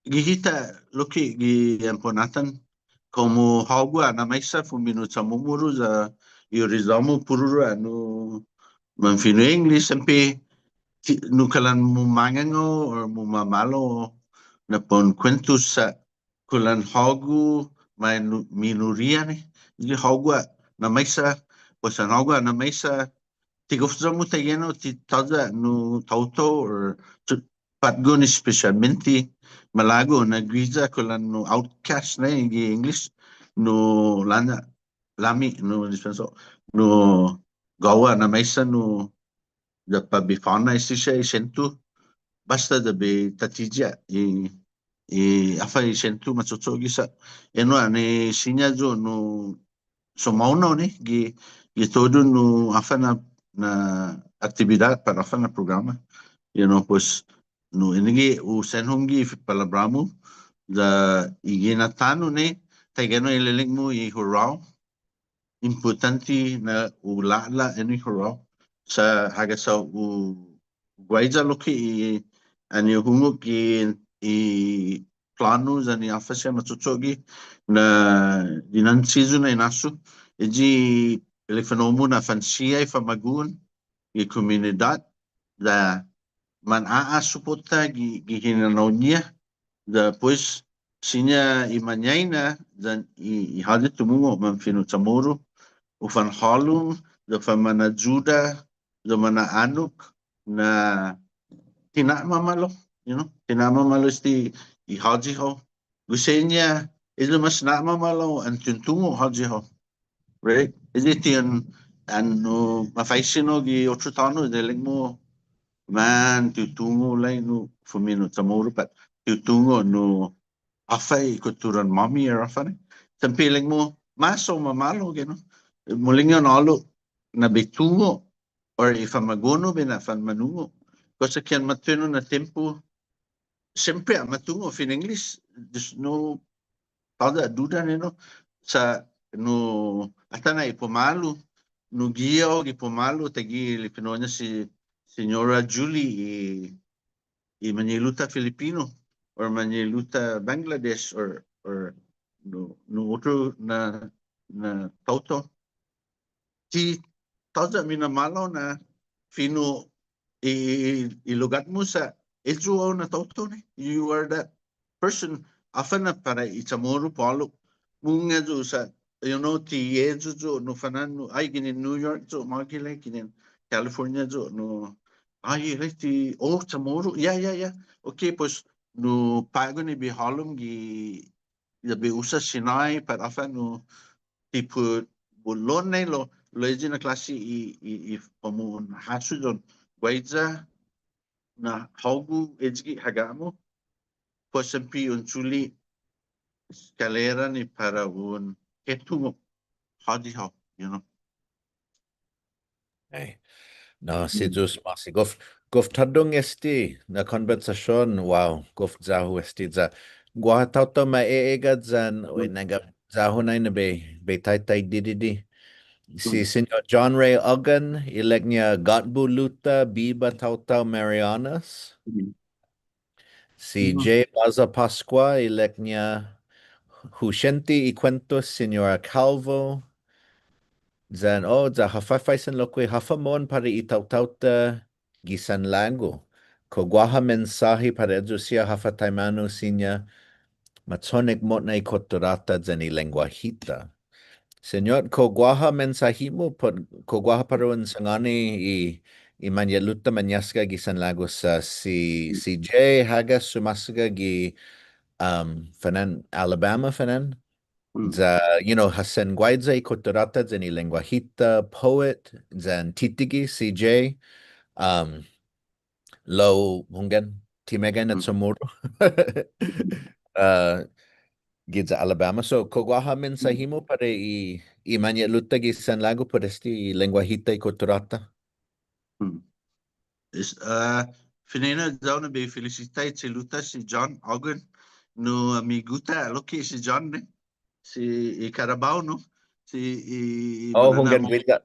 gi hita lokkue' gi amponatan, komu hågu ha' na maisa fumino' Chamoru ya i rizåt-mu puru ha' nu manfino' English, siempre ti-, nu kalan mumangangao or mumamalo na para un kuentos sa' kulan hågu minu-, minoria ni. Gi hågu ha' na maisa, pues yan hågu ha' na maisa, ti gof ya-mu taiguenao ti tåya' nu taotao or tu-, påtgon espesiatmente malago' na guiya kulan nu outcast ni gi English, nu låña', lami', nu dispensa, nu gåva na maisa nu ya para bai fana' este siha i siento, basta ya bai tattiyi i, i håfa i siento machocho'gue sa'. Ennao ha' ni siña yu' nu sumåonao ni gi, gi todu nu håfa na, na aktibidåt pat håfa na programa. You know, pues, nu enague' hu sen hongge i palåbra-mu, ya i gina' tåno' ni, taiguenao i ilelek-mu i hurao, impottånte na u lå'la' ennao i hurao. Sa' hagas ha' u guaiya lokkue' i, annai hu hungok i, i plånu yan i håfa siha machocho'gue na dinanche yu' na hinasso. Eyi i ilek-fino'-mu na fansiha i famagu'on i komunidåt, ya man a'asupotta gi, gi hinanao-ña, ya pues siña i mañaina, yan i, i håyi tumungo' manfino' Chamoru, u fanhålom, ya fanmana'ayuda, ya mana'annok, na ti na'mamåhlao, you know, ti na'mamåhlao este i håyi hao. Hu siña, eyu mås na'mamåhlao an ti un tungo' håyi hao. Right? Eyi ti an, an, uh, mafaisen hao gi otro tåno' ilelek-mu, man ti un tungo' lai nu fumino' Chamoru pat ti un tungo' nu håfa i kutturan-måmi or håfa ni. Siempre ilek-mu, mås u mamåhlao, you know. Molengguahi na bai tungo' or i famagu'on-hu bai na'fanmanungo'. Kosa ki anai ma tungo' na tiempo, siempre ha' ma tungo' fin English, just no, tåya' duda ni, no. Sa' nu, atan ha' i pumalu, nu gi hao gi pumalu, taiguihi ilek-fino'-ña si Señora Julie i, i mañe'lu-ta Filipino, or mañe'lu-ta Bangladesh, or, or nu, nu otro na, na taotao. Ti tåya' minamahlao na fino' i, i, i, i lugåt-mu sa' eyu hao na taotao ni. You are that person. Håfa na para i Chamoru på'lo. Mungnga yu' sa', you know, ti eyu yu' nu fana'an nu, ai, ginen New York yu', magi lai, ginen California yu', nu, ai, lai ti, oh, Chamoru. Ya, ya, ya. Okay, pues, nu på'go ni bai hålom gi ya bai usa sinai pat håfa nu ti put bulon nai lao, lao eyi na klåsi i, i, i komu un hasso yan guaiya na hågu eyi gi hagå-mu, pues siempre un chule' eskalera ni para un ketungo' håyi hao, you know. Ai. No, si Yu'os ma'åse'. Gof, gof tåhdong este na konbetsasion, wow, gof ya-hu este ya. Guaha taotao ma e'egga' yan, oi, nangga ya-hu nai na bai, bai taitai didide'. Si Señot John Ray Ogan, ilek-ña Gatbo Luta, Biba Taotao Marianas. Si Jay Baza Pascua, ilek-ña Hu Siente i Kuentos Señora Calvo. Yan, oh, ya ha faifaisen lokkue' håfa mohon para i taotao-ta gi san lagu. Kao guaha mensåhi para eyu siha håfa taimanu siña macho'nek mo'na i kotturå-ta yan i lengguahi-ta. Señot, kao guaha mensåhi-mu, put kao guaha para un sangåni i, i mañe'lu-ta mañåsaga gi sanlagu sa' si, si Jay hagas sumåsaga gi, um, fana'an, Alabama fana'an. Mm. Ya, you know, ha sen guaiya i kutturå-ta yan i lengguahi-ta, poet, yan titigi, si Jay. Um, lao hunggan, ti meggai na Chamoru. Uh, giya Alabama. So, kao guaha mensåhi-mu para i, i mañe'lu-ta gi sanlagu put este i lengguahi-ta i kutturå-ta? Hmm. Is, uh, fine'nana ya-hu na bai felisita i che'lu-ta si John Ogren, nu amigu-ta lokkue' si John, ne. Si i Carabao, no? Si i, i Oh, hunggan guiya.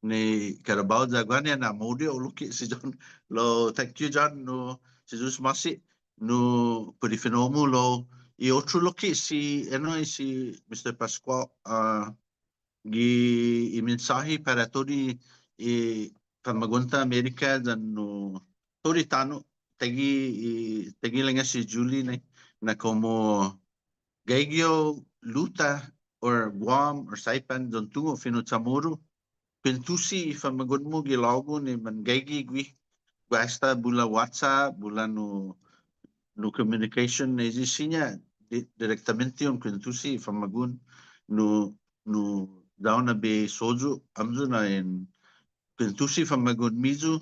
Ni Carabao ya guaha na modu lokkue' si John. Lao, thank you, John. No, si Yu'os ma'åse'. No, put i fino'-mu lao. I otro lokkue' si, ennao, si Mister Pascual, ah, gi i mensåhi para todu i famagu'on-ta Amerika yan no todu i tano', taiguihi, taiguihi ilek-ña si Julie, ne, na komu gaige yu' Luta or Guam or Saipan, ya un tungo' fino' Chamoru. Kuentusi i famagu'on-mu gi lågu ni manggaige gui'. Guaha esta bula WhatsApp, bula nu, nu communication, ni eyi siña di-, direktamente un kuentusi i famagu'on, nu, nu ya-hu na bai sohyo' hamyo na en kuentusi famagu'on-miyu,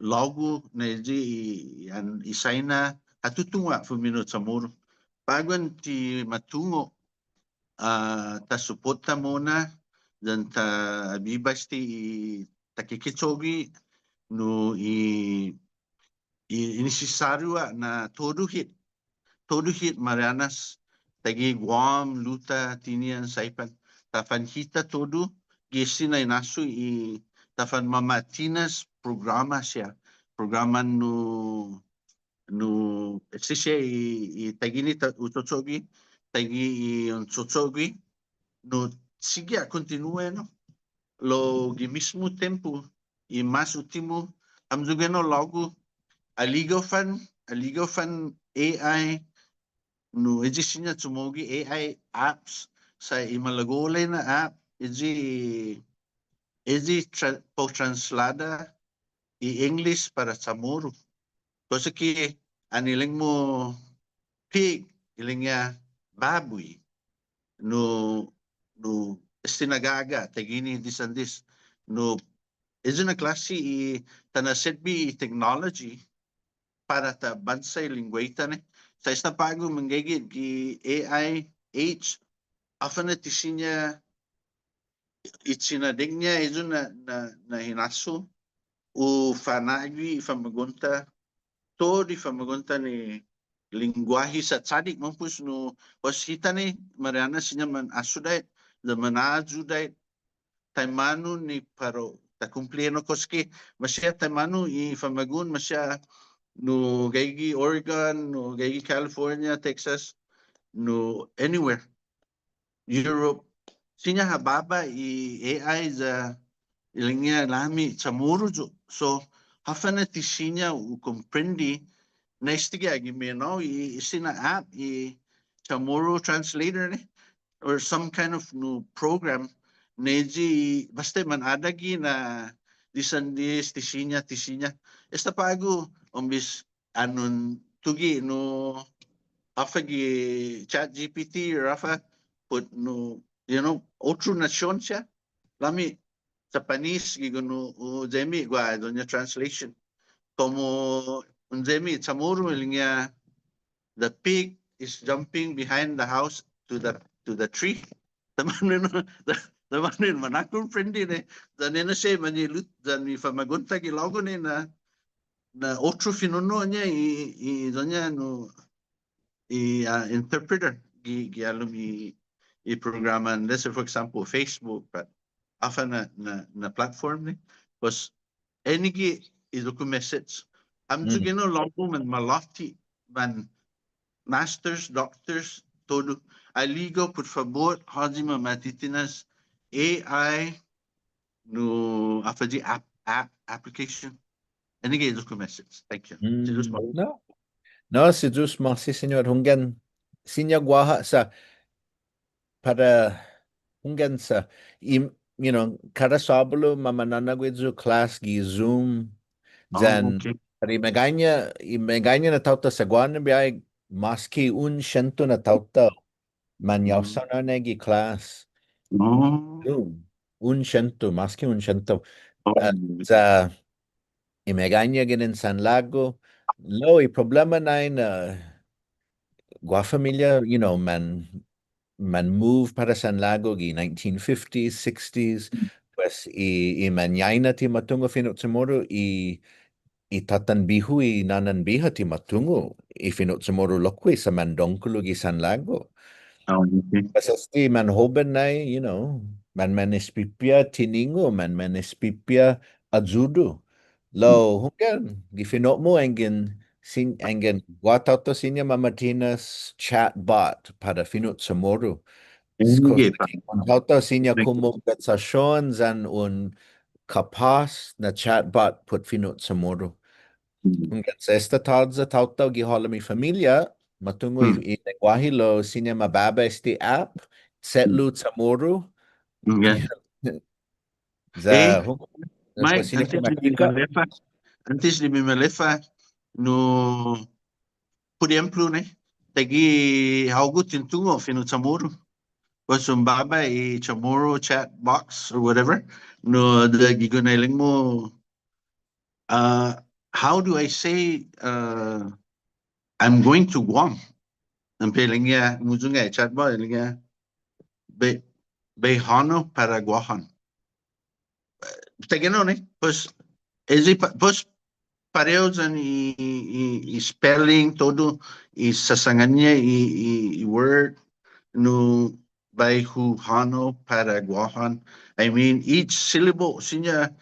lågu na eyi i, i an i Saina, ha tutungo' fumino' Chamoru. På'go ti ma tungo', ah, ta supotta mo'na, yan ta biba este i ta kekecho'gue, nu i, i, i nisisåriu na todu hit, todu hit Marianas, taiguihi Guam, Luta, Tinian, Saipan, ta fanhita todu, gi este na hinasso i ta fanmama'tinas programa siha, programa nu, nu, este siha i, i taiguini ta, hu cho'cho'gue, taiguihi i un cho'cho'gue, nu, sigi ha kontinua, no? Lao gi mismo tiempo, i mas uttimo, hamyo guenao lågu, aligao fan, aligao fan A I, nu, eyi siña chumo'gue A I apps, sa' i malago'-ña na app, eyi, eyi tra-, para u translada i English para Chamoru. Kosa ki an ilek-mu pig, ilek-ña babuy. Nu, nu, este na gå'ga', taiguini, this and this. Nu, eyi na klåsi i ta na'setbe i technology para ta abånsa i lengguahi-ta, ne. Sa' esta på'go manggaige gi A I age, håfa na ti siña i chinadek-ña eyu na, na, na hinasso, u fa'nå'gue i famagu'on-ta, todu i famagu'on-ta ni lengguahi sa' chaddek mampos nu, pues hita ni Mariana siña man asodda', ya man ayuda taimanu ni para u ta kumpli, no, kosa ki maseha taimanu i famagu'on maseha nu gaige Oregon, nu gaige California, Texas, nu anywhere. Europe, siña ha baba i A I ya ilek-ña lami' Chamoru yu'. So, håfa na ti siña u komprende na este gi agimen, no, i, este na app, i Chamoru translator, ne, or some kind of nu program, ni eyi, basta man adague na this and this, ti siña, ti siña. Esta på'go, ombres, annai un tuge' nu håfa gi ChatGPT or håfa, put nu, you know, otro nasion siha. Lami' Japanese, gi hu nu, hu yanggen guaha, doña translation. Komu hu yanggen Chamoru, ilek-ña, the pig is jumping behind the house to the, to the tree. Taimanu, taimanu, man ha' komprende, ne. Yan ennao siha mañe'lu-, yan i famagu'on-ta gi lågu, ne, na, na otro fino'-ña i, i, doña nu, i, ah, interpreter, gi, gi halom i, i programa, let's say, for example, Facebook, but håfa na, na, na platform, ne. Pues, Enague' i iyo-ku message. Hamyo guenao lågu man malåte', man masters, doctors, todu. Aligao, put fabot, håyi mama'titinas A I, nu, håfa eyi app, app, application. Enague' i iyo-ku message. Thank you. Si Yu'os ma'åse'. No. No, si Yu'os ma'åse', Señot. Hunggan, siña guaha sa' para Hunggan sa', i, you know, kada Såbalu mamana'gue yu' class gi Zoom. Oh, yan, okay. Pero i meggaiña, i meggaiña na taotao sa' guaha na biahi, maski un siento na taotao mañaosa na gi class. Oh. Zoom. Un siento, maski un siento. Oh. Ah, sa' i meggaiña ginen San Lago. Lao i problema nai na guaha familia, you know, man, man move para San Lago gi nineteen fifties, sixties, pues i, i mañaina ti ma tungo' fino' CHamoru, i, i tatan bihu, i nanan biha ti ma tungo' i fino' CHamoru lokkue' sa' man dångkolo gi San Lago. Oh, okay. Pues este man hoben nai, you know, man, man espipia tiningo', man, man espipia ayudu. Lao, hunggan, gi fino'-mu yanggen, sin, yanggen guaha taotao siña mama'tinas chatbot para fino' CHamoru. Hunggan. Taotao siña kumogbietsasion yan un kapås na chatbot put fino' CHamoru. Hunggan sa' esta tåya' taotao gi halom i familia, ma tungo' i, i lengguåhi lao siña mababa este app, Che'lu CHamoru. Hunggan. Ya, eh, hunggan, Mike, pues, antes di mi maleffa, antes di mi maleffa, no, por ehemplo, ne, taiguihi hågu ti un tungo' fino' CHamoru. Pues un baba i Chamorro chat box or whatever, no, de gi gunailing-mu, uh, how do I say, uh, "I'm going to Guam"? Ampe ilek-ña, humuyong i chatbot, ilek-ña, "Bai, bai hånao para Guåhan." Taiguenao, ne? Pues, es i pa-, pues, parehu yan i, i, i spelling, todu, i sasangan-ña, i, i, i word, no, bai hu hånao para Guåhan. I mean, each syllable, siña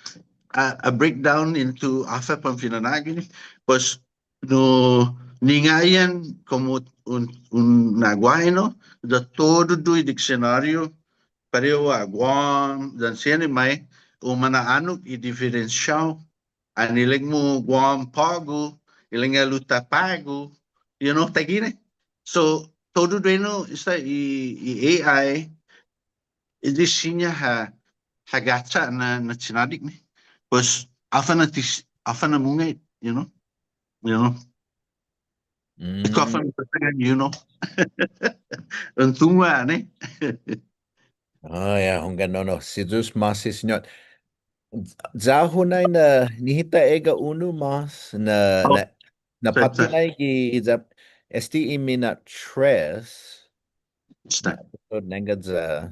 a, a breakdown into håfa para un fina'nå'gue, ne? Pues, no, ninggaiyan komu un, un na'guahi, no? Ya todu i diksionåriu, parehu ha' Guam, yan siha ni Mike, u mana'annok i diferensiåo, an ilek-mu Guam på'go, ilek-ña Luta på'go, you know, taiguihi, ne? So, todu dueno esta i, i A I, i di siña ha, ha gacha' na, na chinådde', ne? Pues, håfa na ti s-, håfa na mungnga, you know? You know? Mm. Håfa na, you know? Un tungo', ne? Oh, ya, hunggan, no, no. Si Yu'os ma'åse', Siñot. Ya-hu nai na, nihi ta egga' unu mås na, oh, na, na påtte nai gi, ya, este i mina'tres. Esta. Na, episode nangga ya.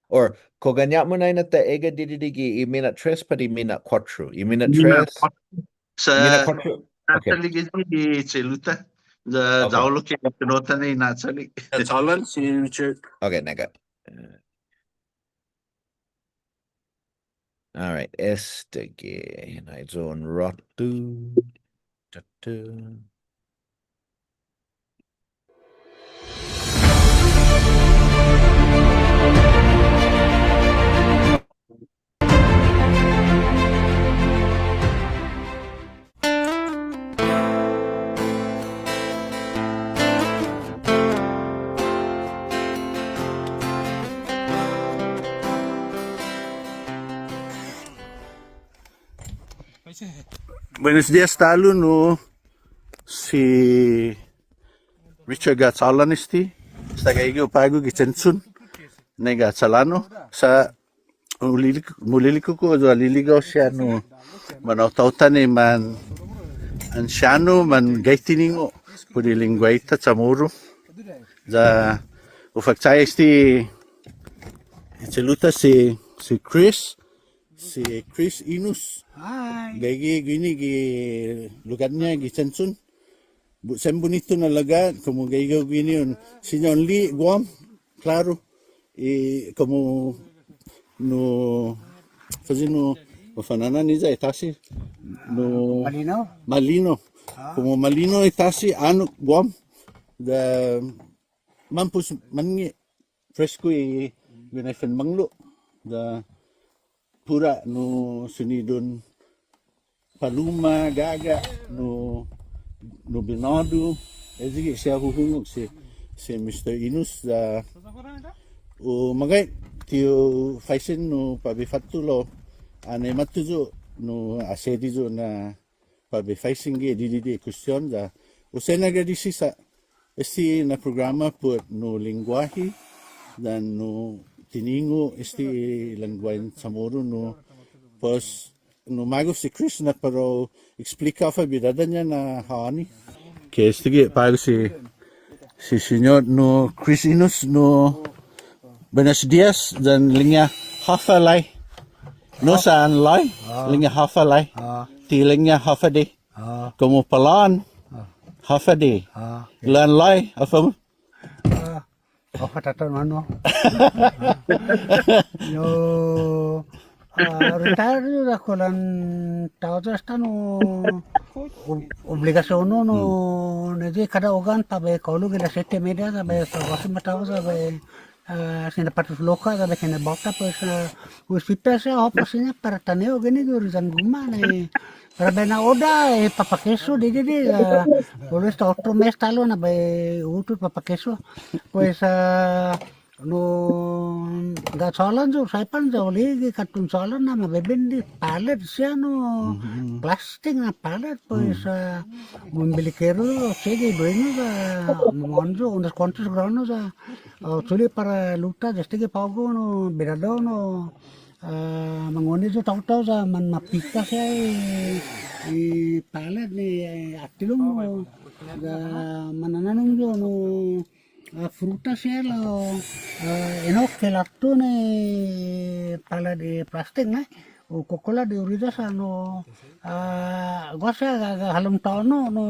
Or, kao gaña'-mu nai na ta egga' didide' gi i mina'tres pat i mina'kuåttro? I mina'tres? Mina'kuåttro. Sa' mina'kuåttro. Okay. Na'chalek i Che'lu-ta. Ya, okay. Ya hu lokkue' na fino'-ta nai na'chalek. That's all, si Richard. Okay, nangga. All right, estague', nai yu' un råtu. Ta, ta. Buenos dias ta'lo, no, si Richard Gatchalan este, esta gaige yu' på'go gi chenchon, nai Gatchalan, no, sa' Mu liliko', mu liliko' kao yu' ha liligao siha nu mantaotao-ta ni man ansiyånu, man gaige tiningo' put i lengguahi-ta Chamoru. Ya hu fakcha'i este i che'lu-ta si, si Chris, si Chris Inus. Hi. Gaige guini gi lugåt-ña gi chenchon. Bu-, sen bunitu na lugåt, komu gaige guini un, siña un li'e' Guam, klaru. I komu nu, fasi nu, mafana'an ni ya i tasi, nu malino. Malino. Ah. Komu malino i tasi, annok Guam. Ya mampos mannge', fresku i guinaifen manglo'. Ya pura nu sunidon paluma, gå'ga', nu, nu binådu. Este siha hu hungok si, si Mister Inus, ya, hu magåhet, ti hu faisen nu para bai fåtto lao, annai måtto yu' nu asedi yu' na para bai faisen gi didide' i kuestion ya hu sen agradesi sa' este na programa put nu lengguahi yan nu tiningo' este i lengguahen Chamoru nu, pues, nu magof si Chris na para u eksplika håfa bidådå-ña na ha'åni. Ke estague' på'go si, si Siñot nu Chris Enos nu buenos dias yan ilek-ña håfa lai. No sa' an lai, ilek-ña håfa lai. Ti ilek-ña håfa adai. Komu palao'an, håfa adai. Lao an lai, håfa. Håfa taotao manu. Yo, ah, retire yu' ya kulan taotao esta nu ob-, obligasion nu, nu, ni kada ogga'an para bai kalu gi las siete y media, ya bai sa' guaha matao, ya bai, ah, siña påttes lokkue', ya bai kene båta, pues, ah, hu espera sa' håfa siña para ta nai hu guini gi uriyan guma', ni para bai na'odda' i papa kesu didide', ah, hu esta otro mes ta'lo na bai hu otro papa kesu. Pues, ah, nu, ya chålan yu', Saipan ya hu li'e' gi katton chålan na mabeben di pallet siha nu, plastik na pallet, pues, ah, un bilekero, sigi dueño ya, mohon yu', unos kuåntos granos ya, ah, chule' para luta, ya estague' på'go nu, bidådå nu, ah, mangåni yu' taotao ya manmapika siha i, i pallet ni, eh, åttilong nu, ya manananom yu' nu, ah, fruta siha lao, ah, ennao kelåtto ni pallet i plastik nai. Hu kokolat i uriya sa' nu, ah, guaha siha ga', ga' halom tåno', nu,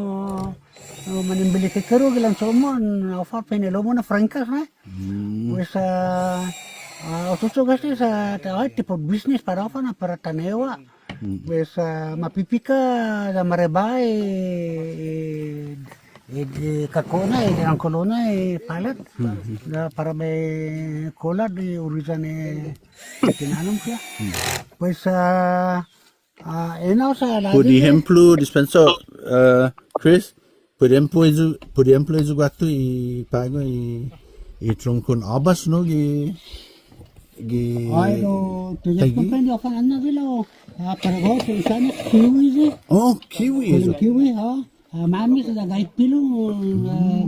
nu manembeli kekeru gi lancho'mo', na håfa pene lomo na frankas nai. Pues, ah, ah, hu cho'cho'gue este sa' ta, ai, tipo business para håfa na para ta nai hu Pues, ah, mapipika ya marebai, eh, eh, eh, kako'na, eh, dångkolo na, eh, pallet. Ya para bai kolat i uriyan, eh, tinanom siha. Pues, ah, ah, ennao sa' lagi. Put ehemplo, dispensa, ah, Chris, Put ehemplo ayu, put ehemplo ayu guatu i på'go i, i trongkon åbas, no, gi, gi. Ai, no, tu ya taigi. Kumprende håfa annai lao, ah, para go, tu sa' na kiwi ayu. Oh, kiwi ayu. Kiwi, oh. Ah, mames ya gai pilu, ah,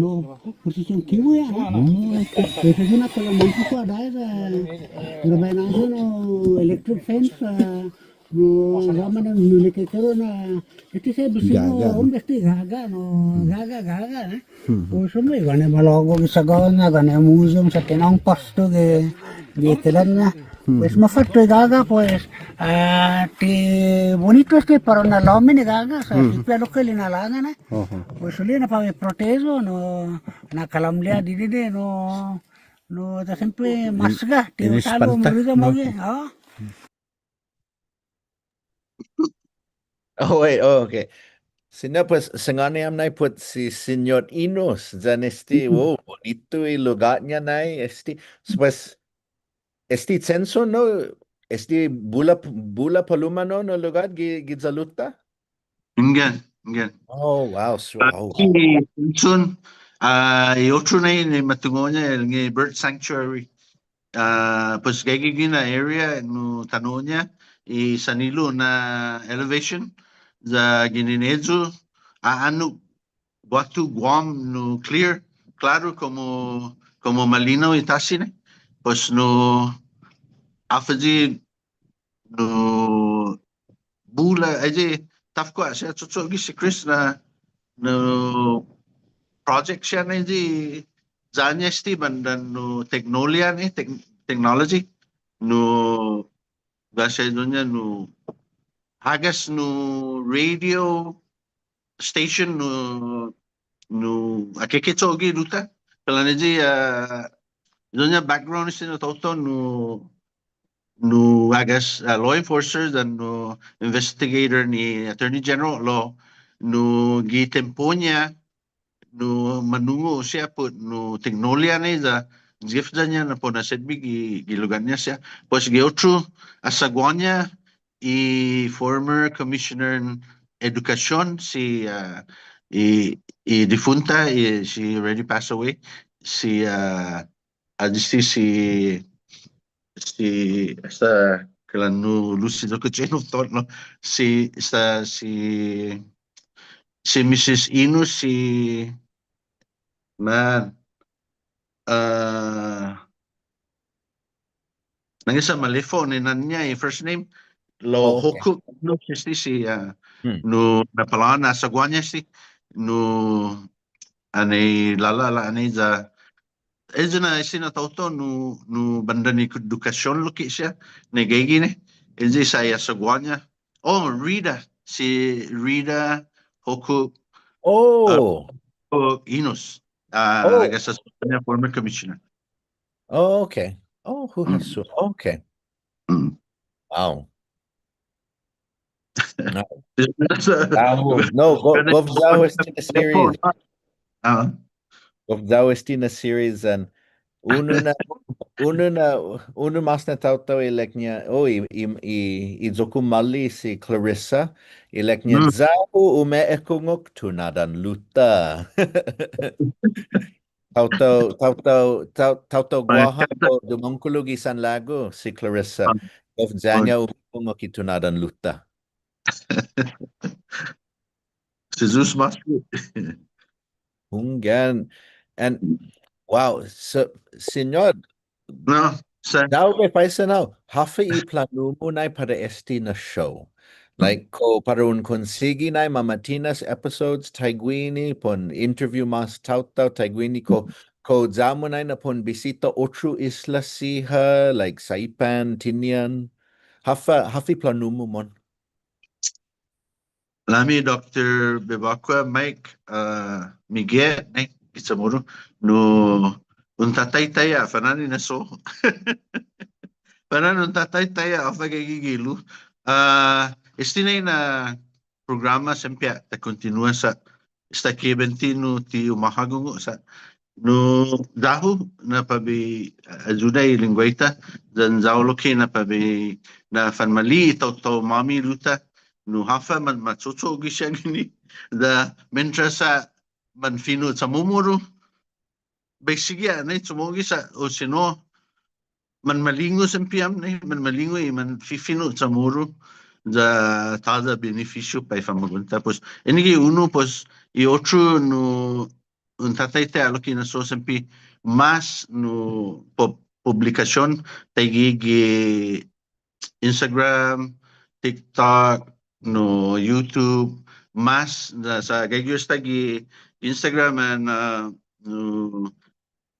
no, posision kiwi, ah. Oh, okay. Esa es una para manchuko ada, eh, pero bai na'an, no, electric fence, ah, No, ya man nu ni kekeru na, este sa' bisiñu, gaga, no? Hombre, este gaga, no, gaga, gaga, eh. Pues, hombre, gana malago' gi sagawa-ña, gana museum sa' tinångas påstok gi, gi telan-ña. Pues, mafåtto i gaga, pues, ah, ti bunitu este para na låmi ni gaga, sa' ti pia lokkue' lina'la'-ña, eh. Pues, hu li'e' na para bai protehu, no, na kalamlia didide', no, no, ta siempre masga, ti ta'lo muriga mågi, ah. Oh, wait, oh, okay. Siña, pues, sangåni ham nai put si Siñot Enos, yan este, wow, bunitu i lugåt-ña nai, este, pues, este censo, no, este bula, bula paluma, no, no lugåt gi, gi Jaluta? Hunggan, hunggan. Oh, wow, so, ah, wow. Este censo, ah, i otro nai, ni matungo'-ña, ilek-ña bird sanctuary. Ah, pues, gaige guihi na area nu tano'-ña, i sanhilo' na elevation, ya ginen eyu, a'annok guatu Guam nu clear, klåru komu, komu malinao i tasi nai. Pues, nu, håfa eyi, nu, bula, eyi, tafkua', siha cho'cho'gue si Chris na, nu, project siha nai eyi, ya-ña este bandan nu teknolia nai, tek-, technology, nu, gasi eyu-ña nu, hagas nu radio station nu, nu, akekecho' gi ruta, kalan eyi, ah, eyu-ña background este na taotao nu, nu hagas, ah, law enforcer yan nu investigator ni Attorney General lao, nu gi tiempo-ña, nu manungo' siha put nu teknolia nai ya gift ya-ña na para u na'setbe gi, gi lugåt-ña siha. Pues gi otro, ah, sagawa-ña i former commissioner education si, ah, i, i difunta, i, she already passed away, si, ah, ah, este si, Si, esta, kalan nu, lusi yo' ku chinuftot, no? Si, esta, si, si Missus Inu, si, man, ah, nangga sa' maleffa ni nana-ña i first name, lao Oh, okay. Hoku, no, si, si, si, ah, Hmm. nu, na palåbra na asagua-ña si, nu, anai låla'la' anai ya, ayu na este na taotao nu, nu bandan i edukasion lokkue' siha, ni gaige ni, ayu sa' i asagua-ña. Oh, Rita, si Rita Hoku, uh, Oh. Hoku Inus, uh, Oh. I guess that's the former commissioner. Oh, okay. Oh, who Mm. has su-, okay. Mm. Wow. No. Wow. No, go, go, go, este na series. Ah. Go, go, este na series and unu na, unu na, unu mas na taotao ilek-ña, oh, i, i, i, i iyo-ku Mali si Clarissa, ilek-ña, Mm. Ya-hu umeekungok tunadan Luta. Taotao, taotao, tao-, taotao Guåhan kao dumångkolo gi sanlagu, si Clarissa. Ah. Gof ya-ña umeekungok i tunadan Luta. Si Yu'os ma'åse'. Hunggan. And, wow, so, Siñot, No, sa' ya-hu bai faisen hao, håfa i planu-mu nai para este na show. Like, kao para un konsigi nai mama'tinas episodes taiguini, pat un interview mas taotao taiguini, kao, kao ya-mu nai na para un bisita otro isla siha, like, Saipan, Tinian. Håfa, håfa i planu-mu, mohon. Lami Doktor Bevacqua, Mike, uh, Miguel, nai, gi Chamoru, no, un tataitai ha' fana'an na so. Fana'an un tataitai ha' håfa gaige gi ilu. Uh, este nai na programa siempre ha ta kontinua sa' esta ki bente nu ti umahågong yu' sa' nu ya-hu na para bai ayuda i lengguahi-ta, yan ya-hu lokkue' na para bai na fanmali'e' i taotao-måmi Luta, nu håfa man macho'cho' gi siha guini, ya mientras sa' man fino' Chamomoru, bai sigi ha' nai chumo'gue sa', o sino, manmalingu siempre ham nai, manmalingu i manfifino' Chamoru, ya tåya' benefisio para i famagu'on-ta. Pues, enague' unu, pues, i otro nu, un tataitai ha' lokkue' na so siempre mas nu pu-, publikasion, taiguini gi Instagram, TikTok, no YouTube, mas, ya sa' gaige yu' esta gi Instagram and, uh, no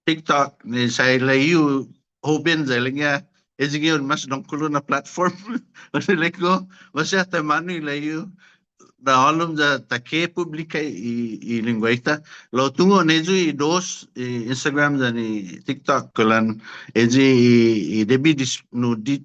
TikTok, ni sa' ilek-hu hoben ya ilek-ña, ayu i un mas dångkolo na platform. Ilek-hu, maseha taimanu ilek-hu, na hålom ya ta ke publika i, i lengguahi-ta. Lao tungo' ni ayu i dos, i Instagram yan i TikTok, kalan ayu i, i debi di s-, nu di,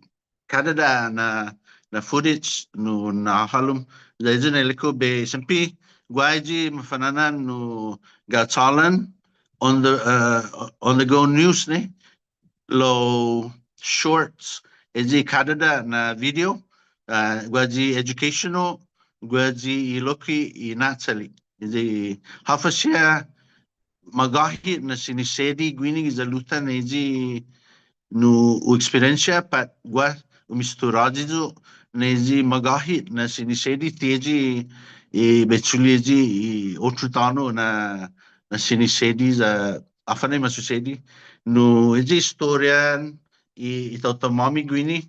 kada na, na footage nu na hålom. Ya ayu na ilek-hu bai siempre guaha ayu i mafana'an nu ga'chålan on the, uh, on the go news ni. Lao shorts, ayu i kada na video, uh, guaha ayu i educational, guaha ayu i lokkue' i na'chalek. Ayu i håfa siha magåhet na sinisedi guini giya Luta ni ayu i nu hu eksperiensia pat guaha umeståndu yu' ni ayu i magåhet na sinisedi ti ayu i, i bai chule' ayu i otro tåno' na, na sinisedi ya håfa nai masusedi. Nu ayu i estorian i, i taotao-måmi guini,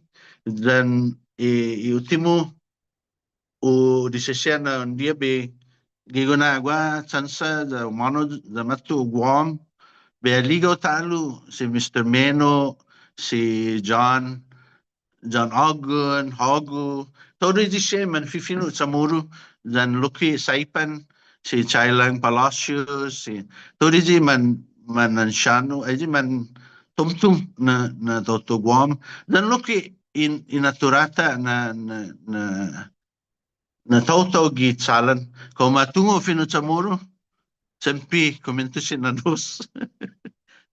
yan i, i uttimo hu diseseha na un diha bai gaige na guaha chansa ya humånao ya måtto Guam, bai aligao ta'lo si Mister Meno, si John, John Agun, Hågu, todu ayu siha i manfifino' Chamoru, yan lokkue' Saipan, si Chailang Palacios, si, todu ayu i man, manansiånu, ayu i mantumtum na, na taotao Guam, yan lokkue' i, i naturatta na, na, na, na taotao gi chålan. Kao ma tungo' fino' Chamoru, siempre kumientos i na dos.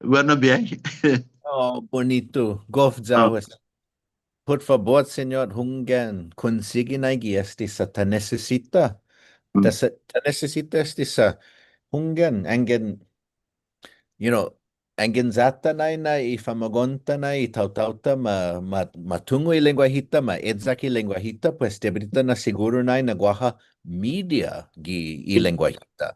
Guaha na biåhi. Oh, bunitu. Gof ya-hu. Pot fabot, Siñot, hunggan, konsigi nai gi este sa' ta nisisita. Mm. Ta sa-, ta nisisita este sa', hunggan, anggen, you know, anggen ya-ta nai na i famagu'on-ta nai i taotao-ta ma, ma, ma tungo' i lengguahi-ta, ma eyak i lengguahi-ta, pues debi di ta na'siguru nai na guaha media gi i lengguahi-ta.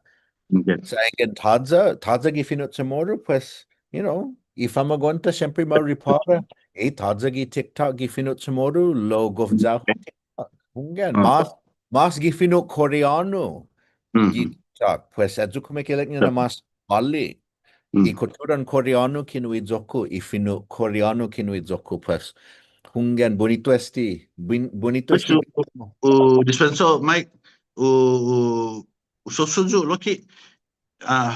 Okay. Sa' anggen tåya', tåya' gi fino' Chamoru, pues, you know, i famagu'on-ta siempre ma ripåra, eh, tåya' gi TikTok gi fino' Chamoru, lao gof ya-hu TikTok. Hunggan, mas, mas gi fino' Koreånu gi TikTok, pues, ayu kumeke'ilek-ña na mas båli. I kutturan Koreånu kinu i iyo-ku, i fino' Koreånu kinu i iyo-ku, pues. Hunggan, bunitu este, bun-, bunitu este. Pues, u, u, dispensa, Mike, u, u, u sosso yu' lokkue', ah,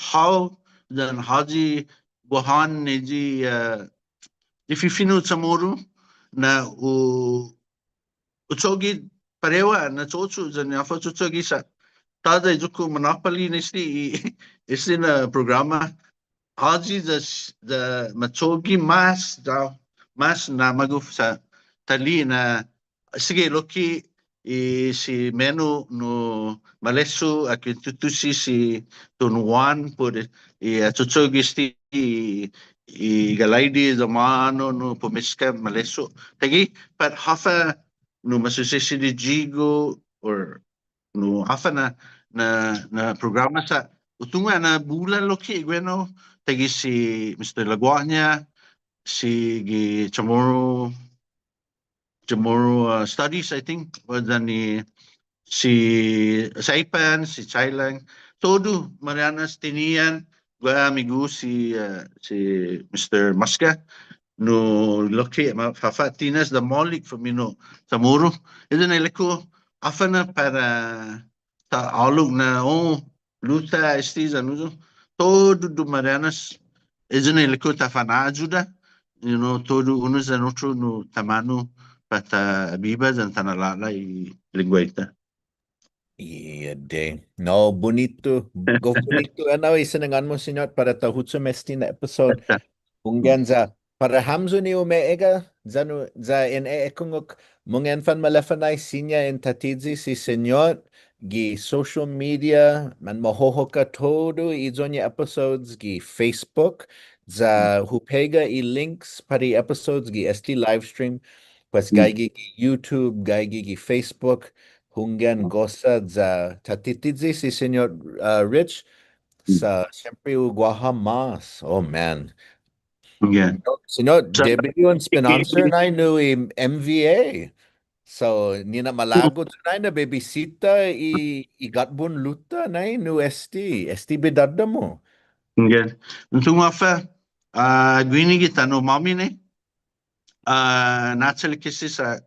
hao, yan håyi Guåhan ni i, ah, i fifino' Chamoru, na u, u cho'gue parehu na cho'cho' yan i håfa cho'cho'gue sa'. Tåya' i iyo-ku manåpale' ni este i, este na programa. Håyi ya, ya ma cho'gue mas, ya mas na magof sa' ta li'e' na sigi lokkue' i si Menu nu Malesso, a kuentutusi si Don Juan put i, a cho'cho'gue este i, i Galaide, ya månu nu pumiska Malesso. Taiguihi, pat håfa nu ma susesedi giya or nu håfa na, na, na programa sa' hu tungo' na bula lokkue' guenao, taiguihi si Mister Laguaña, sigi Chamorro, Chamorro, uh, Studies, I think, yan i si Saipan, si Chailang, todu Marianas Tinian, guaha amigu si, uh, si Mister Mosca, nu lokkue' ma fafa'tinas ya maolek fumino' Chamoru. Entonses ilek-hu, håfa na para ta ålok na, oh, Luta, este, yan usa. Todu, todu Marianas. Entonses ilek-hu ta fanayuda. You know, todu unu yan otro nu taimanu para ta biba yan ta na'la'la' i lengguahi-ta. Iya, dei. No, bunitu. Gof bunitu enao i sinangån-mu, Siñot, para ta huchom este na episode. Hunggan ya, para hamyo ni umeegga', ya nu, ya en ekungok, mungen fanmaleffa nai siña en tattiyi si Siñot gi social media, manmahohokka todu i iyon-ña episodes gi Facebook, ya hu pega i links para i episodes gi este live stream, pues gaige gi YouTube, gaige gi Facebook, hunggan gosa ya tattiyi si Siñot, uh, Rich, sa' siempre u guaha mas. Oh, man. Yeah. Siñot, debi di un spin-, sponsor nai nu i M V A. So, nina'malago' yu' nai na bibisita i, i Gatbon Luta nai nu este, este bidådå-mu. Yeah. Entonses håfa, ah, guini gi tano'-måmi nai. Ah, na'chalek este sa'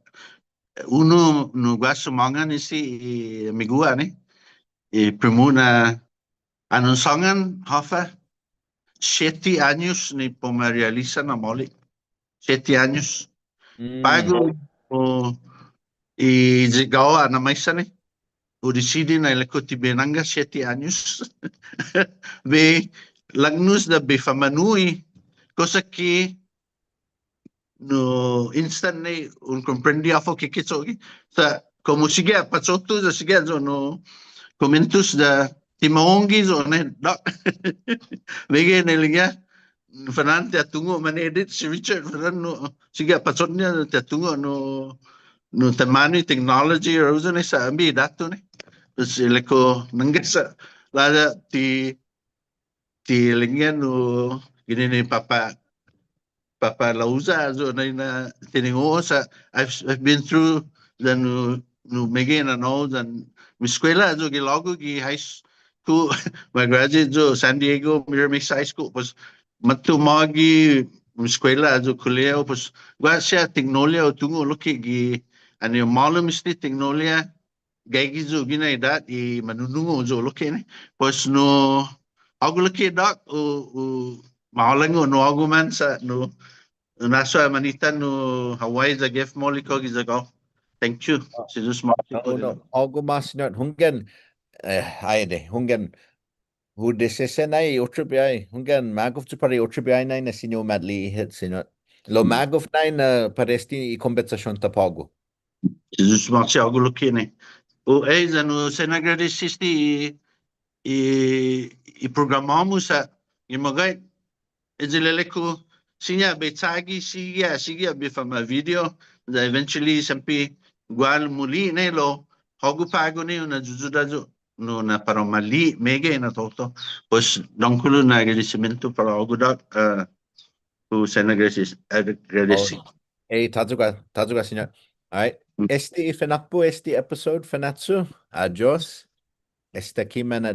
unu nu guaha sumångan este i amigu-ña nai. I primu-ña, annai un sångan håfa, siette åños ni para u ma realiza na maolek. Siette åños. Mm. På'go, oh, i yigao na maisa nai, hu disidi na ilek-hu ti bai nangga siette åños. Bai laknos ya bai famanu'i, kosa ki nu instant nai un komprende håfa keke cho'gue. Sa' komu sigi ha' pachotu, sa' sigi ha' yu' nu komentos ya ti ma hongge yu' nai, Doc. Meggai na ilek-ña, fana'an ti ha tungo' man edit si Richard, fana'an nu, sigi ha' pachot-ña ti ha tungo' nu, nu taimanu i technology, or usa nai sa' ambi datu nai. Pues ilek-hu nangga sa' låya' ti ti ilek-ña nu ginen i papa', papa' Lausa, yu' nai na tiningo' sa', I've, I've been through, yan nu, nu meggai na nu, yan umeskuela yu' gi lågu gi high school, ma graduate yu' San Diego Mira Mesa High School, pues måtto magi umeskuela yu' kule'o, pues guaha siha teknolohia hu tungo' lokkue' gi, annai humålom este teknolohia, gaige yu' guini na idåt i manunungo' yu' lokkue' nai. Pues nu, hågu lokkue', Doc, u, u, ma ålångu nu hågu man sa' nu, nu na'suha' manita nu Hawaii ya gef maolek hao gi yigao. Thank you. Ah, si Yu'os ma'åse'. No, no, hågu mås, Siñot. Hunggan, eh, ai adai, hunggan, hu disisen nai i otro biåhi, hunggan, magof yu' para i otro biåhi nai na siña u matli'e' hit, Siñot. Lao magof nai na para este i kombetsasion-ta på'go. Si Yu'os ma'åse' hågu lokkue' nai. O, eh, yan hu sen agradesi este i, i, i programa-mu sa' gi magåhet, ilelek-hu, siña bai chagi, sigi ha', sigi ha' bihu fama video, ya eventually siempre guaha muli' nai, lao hågu på'go nai un ayuyuda yu', no, na para u ma li'e' meggai na todu. Pues, dångkolo na agradesimiento para hågu, Doc, ah, hu sen agradesi, agradesi. Oh. Hey, tåyuga, tåyuga, siñot. All right. Mm. Este i finakpo' este episode, Fanachu. Adios. Esta ki man